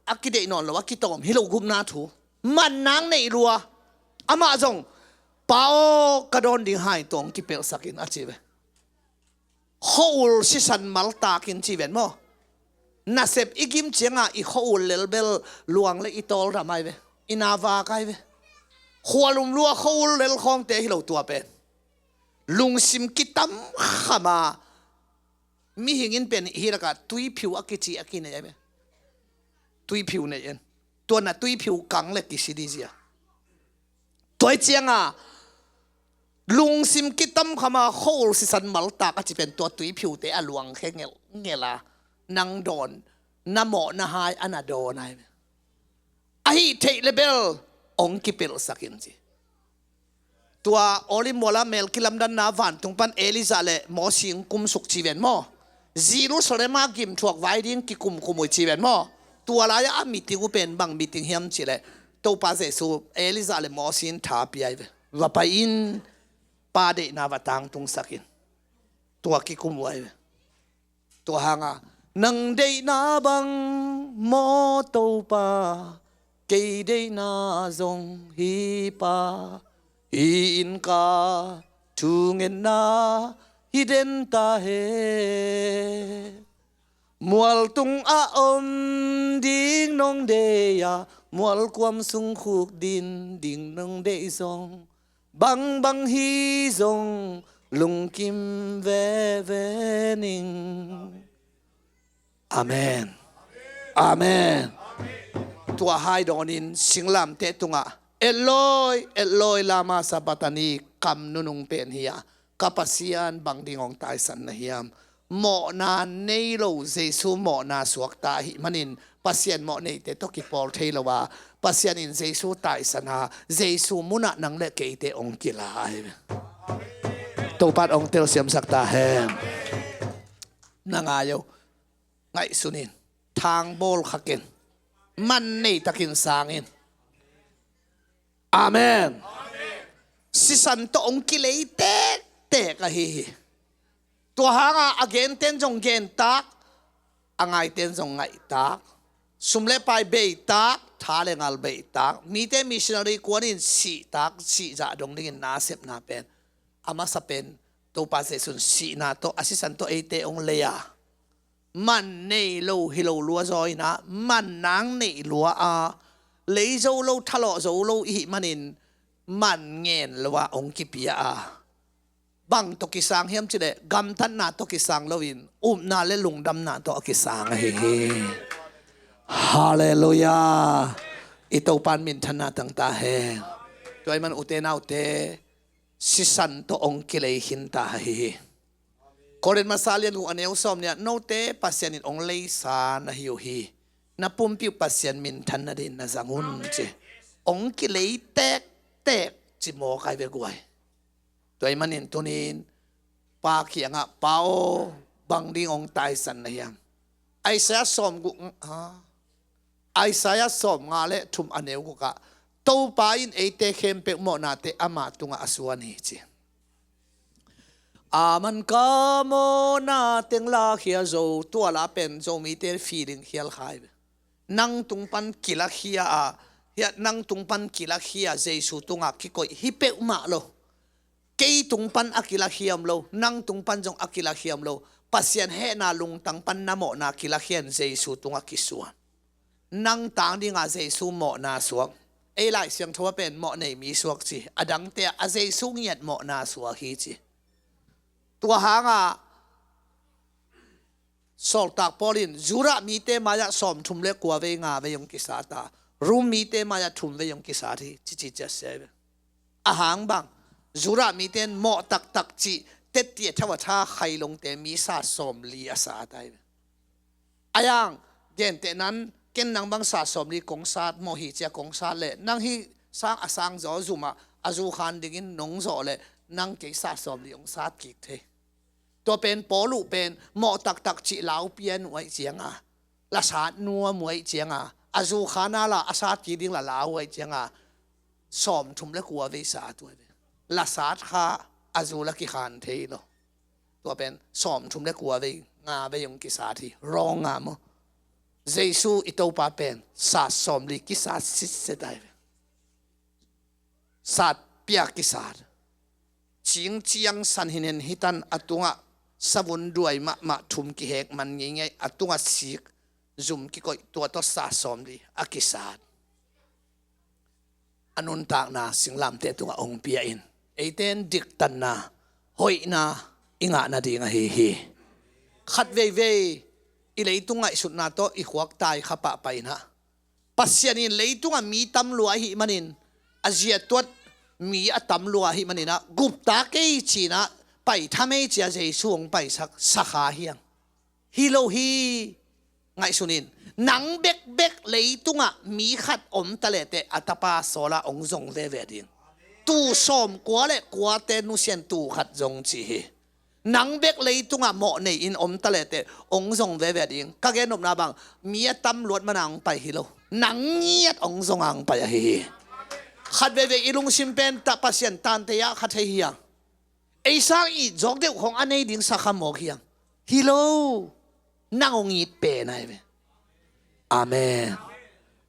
a kideih nawn lo a kitawm hi lo gupna thu. Man nang neih lua, amah zong, Pa aw, ka dawn ding hai tawh ong kipelhsak in a ci ve. Khua-ul sisan maltakin ci ven maw? Nasep i gim cianga i khua-ul lelbel luang le i tawldam ahi ve. I navak ahi ve. Khualum lua khua-ul lel khawngte hi lo tua pen. Lungsim kitam khama mihing in pen hi lakah tuiphiu a kici a kinei ahi ve. Tuiphiu nei en. Tuana tuiphiu kang le kisi dizia. Tua i cianga lungsim kitam khama khua-ul sisan maltak a ci pen tua tuiphiute a luang khe ngelngel a, nang dawn, na mawh na hai a na dawn ahi ve. Ahi theih le bel ong kipelhsak in ci. Tua Olive muala mel kilamdanna vantung pan Elijah le Mosi ong kumsuk ci ven maw? Jerusalem a gimthuak vai ding kikumkum uh ci ven maw? Tua lai-ah a meeting uh pen bang meeting hiam cih leh, Topa Jesu Elijah le Mosi in tha pia ahi ve. Va pai in, Pa deihna va tangtungsak in. Tua kikum uh ahi ve. Tua hanga, nang deihna bang maw Topa, kei deihna zong hi Pa, hih inn ka thungetna hi den ta hen. Mualtung a om ding nong deih a, Mualkuam sung khuk din ding nong deih zong, bangbang hi zong lungkim veve ning. Amen. Amen. Tua hai dawnin singlamteh tungah, Eloi, Eloi, lama sabachthani, kam nunung pen hi a, ka Pasian, bang ding hong taisan na hiam? Mawhna nei lo Jesu mawhna suakta ahih manin Pasian mawh neite tawh kipawl thei lo a, Pasian in Jesu taisan a, Jesu munah nang le keite hong kila hi. Topa'n hong telsiamsak ta hen. Na ngai o, ngaihsun in, thangbawl kha ken, man nei takin sang in. Amen. Sisan tawh hong kilei tektek ahi hi. Tua hanga a genten zong gentak, a ngaiten zong ngaihtak, sum le pai beitak, tha le ngal beitak, mite missionary kuanin sihtak, sihzah dong dingin nasepna pen, a masa pen Topa Jesu'n sihna tawh, a sisan tawh eite hong lei a, man nei lo hi lo lua zaw in ah, man nang neih lua a, lei zo lo, thalawh zo lo i hih manin, man ngen lo a hong kipia a, bang tawh kisang hiam cih leh, gamtatna tawh kisang loin, upna le lungdamna tawh a kisang ahi hi. Halleluiah. I Topa'n minthanna tang ta hen. Tua ahih man ute naute, sisan tawh hong kilei khin ta ahi hi. Korin masa lian guk a neu sawm nih ah, note Pasian in hong leisa na hi uh hi. Na pumpi uh Pasian minthan nadingin na zang un ci. Hong kilei tektek ci mawk ai ve guai. Tua ahih manin tuni-in Pa kiangah, Pa aw, bang ding hong taisan na hiam? Isaiah sawmguk, ha? Isaiah sawmnga le thum a neu gukah, Topa in eite khempeuh mawhnate ama tungah a suan hi ci. A man ka mawhna teng lakhia zo, tua la pen Zomite feeling khial kha hi ve. Nang tung pan kilakhia a, hiah nang tung pan kilakhia Jesu tungah kikoih hi peuhmah lo. Kei tung pan a kilakhiam lo, nang tung pan zong a kilakhiam lo. Pasian hehna lungtang pan na mawhna kilakhian Jesu tungah kisuan. Nang tang dinga Jesu mawhna suak. Ei Lai Siangtho a pen mawh nei mi suak ci. A dangte ah a Jesu ngiat mawhna suak hi ci. Tua hanga Sawltak Paul in Judah mite mai-ah sawmthum le kua vei nga vei hong kisat a, Rom mite mai-ah thum vei hong kisat hi, cici ciatsia hi ve. A hang bang, Judah mite in mawh taktak cih, tetti a thau a tha khailongte mi sat sawmli a sat ahi ve. A yang, gentehnan, ken nang bang sat sawmli kong sat mawh hi cia kong sat leh, nang hih sang a sang zaw zumah a zu khan dingin nong zawh leh, nang kei sat sawmli hong sat kik thei. Tua pen Paul uh pen mawh taktak cih lau pian uh ahih cianga, la sat nuam uh ahih cianga, a zu khan a la a sat kik ding la lau uh ahih cianga, sawmthum le kua vei sat uh ahi ve. La sat kha a zu la kikhan thei lo. Tua pen sawmthum le kua vei, nga vei hong kisat hi, rawng nga maw. Jesu i Topa pen sat sawmli kisat sitset ahi ve. Sat pia kisat. Cing ciang san hinen hitan a tungah savun duai mahmah thum kihek man ngeingei a tungah sik zum kikoih tua tawh sat sawmli a kisat. A nuntakna singlamteh tungah hong pia in eite in diktanna, hoihna i ngah nading ahi hi. Khat veivei i leitung ngaihsutna tawh i khuak tai kha pahpah in ah, Pasian in leitungah mi tam lua ahih manin, a zia tuat mi a tam lua ahih manin ah, gupta kei ci-in ah, pai tham ei ci-a Jesu hong paisak sakha hiang. Hi lo hi. Ngaihsun in, nang bekbek leitungah mi khat om ta lehteh a tapa sawla hong zong veve ding. Tuu sawmkua le kuate nusian tuu khat zong ci hi. Nang bek leitungah mawh nei-in om ta lehteh hong zong veve ding. Ka gen nopna bang, mi a tam luat mana hong pai hi lo. Nang ngiat hong zong a hong pai ahi hi. Khat veivei i lungsim pen ta Pasian tante ah kha thei hiang. Ei sang it zawk deuh khong a nei ding sakha mawk hiang. Hi lo. Nang hong it pen ahi ve. Amen.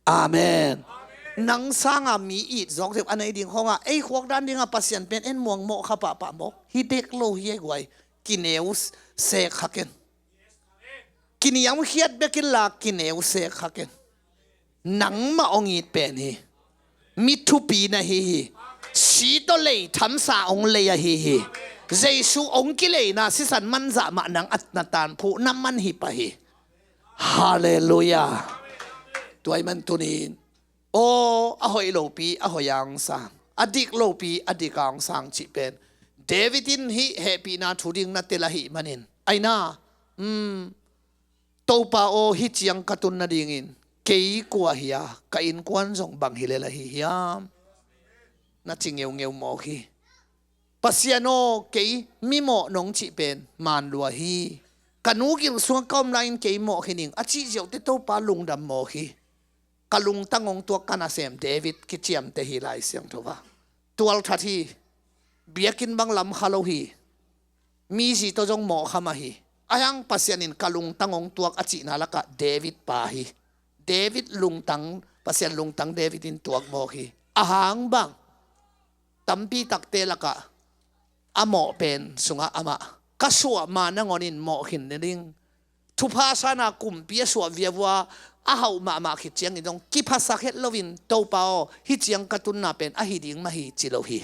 Amen. Nang sanga mi it zawk deuh a nei ding khongah ei khuak dan dinga Pasian pen en muang mawh kha pahpah mawk hi dek lo hi ei guai. Kineu sek kha ken. Kiniamkhiat bek inla kineu sek kha ken. Nangmah hong it pen hi. Mi thupi na hi hi. Si tawh lei thamsa hong lei ahi hi. Jesu hong kileina sisan manzah mah nang a na tanphuh na man hi pah hi. Halleluiah. Tua ahih man tuni-in, aw, a hoih lopi a hoih a hong sang, a dik lopi a dik a hong sang cih pen David in hih hehpihna thu ding na tel ahih manin, aina, um, Topa aw, hih ciang ka tun nadingin kei kua hi a, ka innkuan zong bang hi lel ahi hiam, na ci ngeungeu mawk hi. Pasian aw, kei mimawh nong cih pen man lua hi. Ka nu gil sungah ka om lai-in kei mawh hi ning a cih ziauhte Topa lungdam mawk hi. Ka lungtang hong tuak ka nasem David kiciamteh hi Lai Siangtho ah. Tualthat hi. Biakinn bang lam kha lo hi. Mi zi tawh zong mawh kha mah hi. Ahi hang Pasian in ka lungtang hong tuak a cihna lakah David pa hi. David lungtang, Pasian lungtang David in tuak mawk hi. Ahang bang, tampi takte lakah a mawh pen sungah amah, ka suah ma nangawnin mawh khin ni ding. Thupha sana kumpi a suah viavua a hauh mahmah khit ciangin zong kiphasak het loin, Topa aw, hih ciang ka tunna pen ahi ding mah hi, ci lo hi.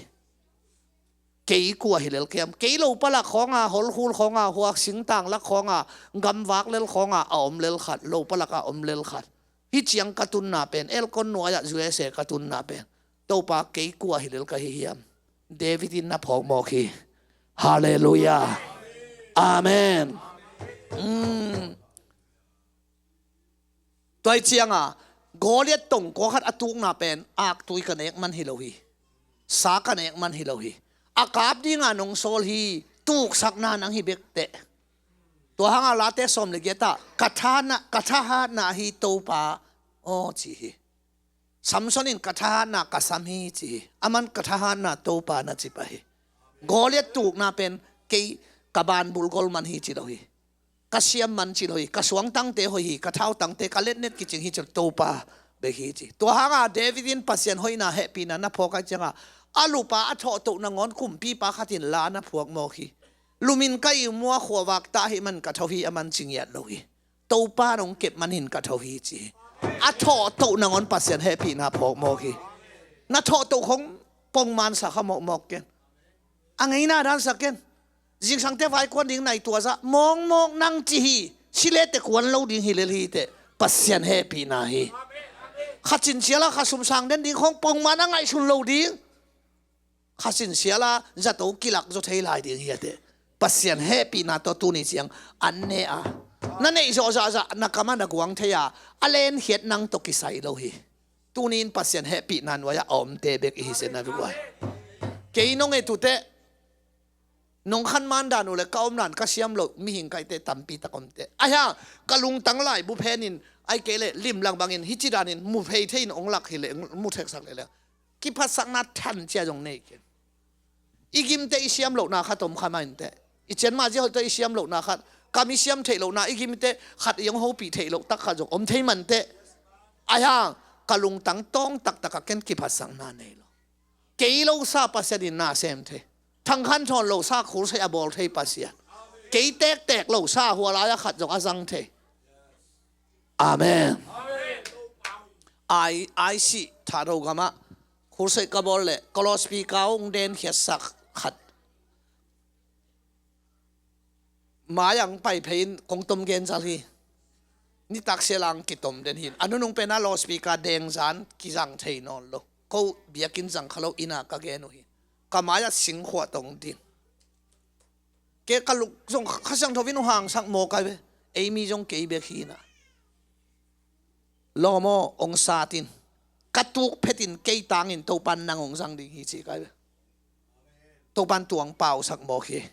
Kei kua hi lel ka hiam? Kei lopa lak khawnga, holkhul khawnga, huak singtang lak khawnga, gamvak lel khawnga a om lel khat, lopa laka om lel khat, hih ciang ka tunna pen, elkon nuai-ah U S A ka tunna pen, Topa, kei kua hi lel ka hi hiam? David in na phawk mawk hi. Halleluiah. Amen. Um. Tua hi cianga Goliath tongkua khat a tukna pen aktui ka nek man hi lo hi. Sa ka nek man hi lo hi. A kap dinga nong sawl hi, tuksakna nang hi bek teh. Tua hanga Late sawm le giatah, ka thahatna, ka thahatna hi Topa aw, ci hi. Samson in ka thahatna ka sam hi, ci hi. Aman ka thahatna Topa na ci pah hi. Goliath tukna pen kei ka banbulh gol man hi, ci lo hi. Ka siam man ci lo hi. Ka suangtangte hoih hi, ka thautangte, ka letnet kicing hi, ci lo, Topa bek hi, ci. Tua hanga David in Pasian hoihna hehpihna na phawk ahih cianga a lupa a thawhtoh nangawn kumpipa khatin la na phuak mawk hi. Lumin ka ihmu a khuavak tah ahih man ka tho hi, aman ci ngiat lo hi. Topa nong kep manin ka tho hi, ci hi. A thawhtoh nangawn Pasian hehpihna phawk mawk hi. Na thawhtoh khong pongman sa kha mawkmawk ken. A ngeina dan sa ken. Zingsangte vaikuan ding nai tua zah mawkmawk nang ci hi. Silete kuan lo ding hi lel hi teh. Pasian hehpihna hi. Kha cin siala kha sum sang den ding khong pongman a ngaihsun lo ding. Kha cin siala zato kilak zaw thei lai ding hi a teh. Pasian hehpihna tawh tuni ciang an ne a, na neih zawh zahzah na kamah na guang thei a, a lenkhiat nang tawh kisai lo hi. Tuni in Pasian hehpihna nuai-ah a omte bek i hi seh na vikuai. Kei nong et uh teh, nong khan man dan uh le ka om dan ka siam loh mihing ka hih teh tampi tak om teh. Ahi hang ka lungtang laibu phenin, ahih kei leh limlang bangin hih ci danin mu phei thei in hong lak hi leh, mu theksak leh leh kiphatsakna than cia zong nei ken. I gimte i siam lohna khat om kha mah in teh. I cianmah zia hoih tawh i siam lohna khat, kam i siam theih lohna, i gimte khat i hong hopih theih loh tak khat zong om thei man teh. Ahi hang ka lungtang tawng taktak a ken kiphatsakna nei lo. Kei lo sa Pasian in na sem thei. Thangkhan thawn lo sa khulsei a bawl thei Pasian. Kei tektek lo sa hua lai-a khat zong a zang thei. Amen. Ai, ai si thado gamah khulsei ka bawl leh ka loudspeaker hong denkhiatsak khat. Mai ang pai phei in kong tom gen zal hi. Nitak sia lang kitom den hin. A nunung pena loudspeaker deng zan kizang thei nawn lo. Ko biakinn zang kha lo ina ka gen uh hi. Ka mai-ah singkhuah tong din. Ke ka luk zong Kha Siangtho in uh hangsak maw kai ve. Ei mi zong kei bek hi na. Lawm aw, hong sat in. Ka tuk phetin kei tangin Topan nang hong zang ding hi ci kai ve. Topan tuang pausak mawk hi.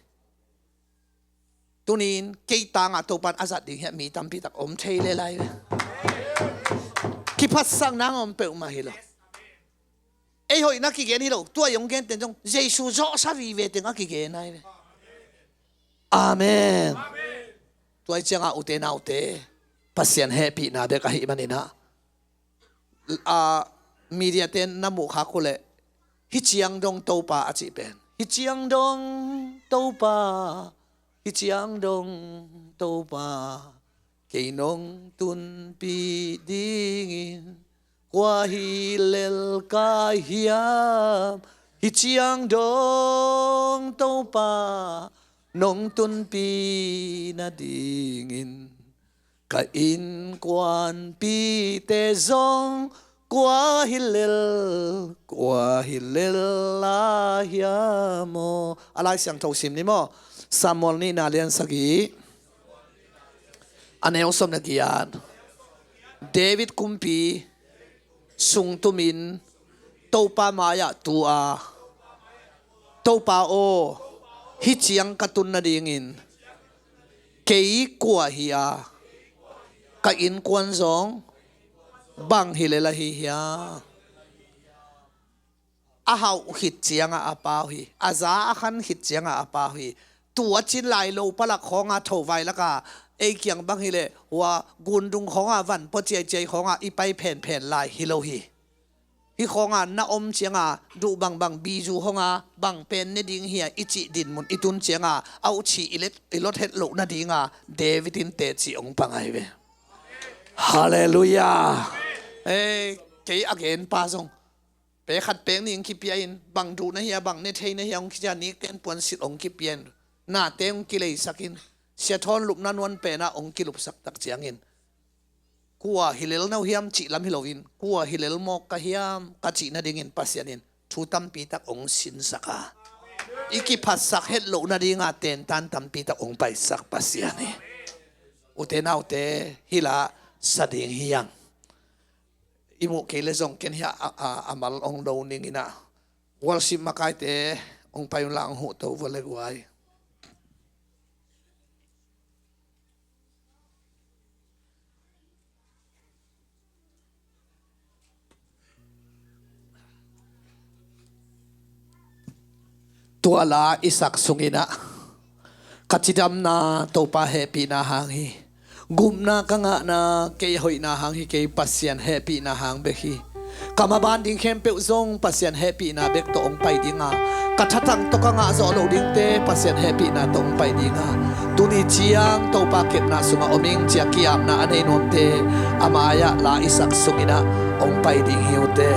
Tunin kei tangah Topan a zat ding hiah mi tampi tak om thei le lai ve. Kiphatsak nang om peuhmah hi lo. Ei hoihna kigen hi lo, tua i hong genten zong Jesu zawhsa vive teng a kigen ai ve. Amen. Tua i ciangah ute naute, Pasian hehpihna bek ahih maninah, a, media ten na muh khak uh leh, hih ciang dong Topa a cih pen, hih ciang dong Topa, hih ciang dong Topa, kei nong tunpih dingin Kua hi lel ka hiam, hih ciang dong Topa nong tunpih nadingin. Ka innkuanpihte zong kua hi lel, kua hi lel lai hiam aw. A Lai Siangtho sim ni maw. Samuel nihna lian sagih, a neu sawm le giat. David kumpi sungtumin Topa mai-ah tu a, Topa aw, hih ciang ka tun nadingin kei kua hi a, ka innkuan zong bang hi lel ahi hiam? A hauh khit ciangah a pau hi, a za a khan khit ciangah a pau hi. Tua cin lai lo palak khawnga tho vai laka ei kiang bang hileh hua gundung khawnga van pua ciaiciai khawnga i pai phenphen lai hi lo hi. Hih khawnga na om cianga duh bangbang bizu khawnga bang pen ne ding hia i cih dinmun i tun cianga auhci i let, i lot het loh nadinga David in teci ong pangai ve. Halleluiah. Ei, kei a genpa zong pe khat pek ning kipia in, bang duh na hia, bang ne thei na hia ong kicia, nikten puansilh ong kipia in, nate ong kileisak in, siathawn lupna nuan pena ong kilupsak tak ciangin kua hi lel na uh hiam cih lam hi loin, kua hi lel mawk ka hiam ka cih nadingin Pasian in thu tampi tak ong sinsak a, i kiphatsak het loh nadinga tentan tampi tak ong paisak Pasian hi. Ute naute, hih la sa ding hi hang. I muh kei le zong ken hi a, a, a mal ong do ning in ah, worship makaite ong pai un la, ong huh to vua le guai. Tua la i sak sungin ah, ka cidamna Topa hehpihna hang hi. Gupna ka ngahna kei hoihna hang hi kei, Pasian hehpihna hang bek hi. Ka maban ding khempeuh zong Pasian hehpihna bek tawh ong pai dinga, ka thatang tawh ka ngah zawh loh dingte Pasian hehpihna tawh ong pai dinga, tuni ciang Topa kepna sungah om ing ci-a ki-apna a nei nuamte a mai-ah la i sak sungin ah ong pai ding hi ute.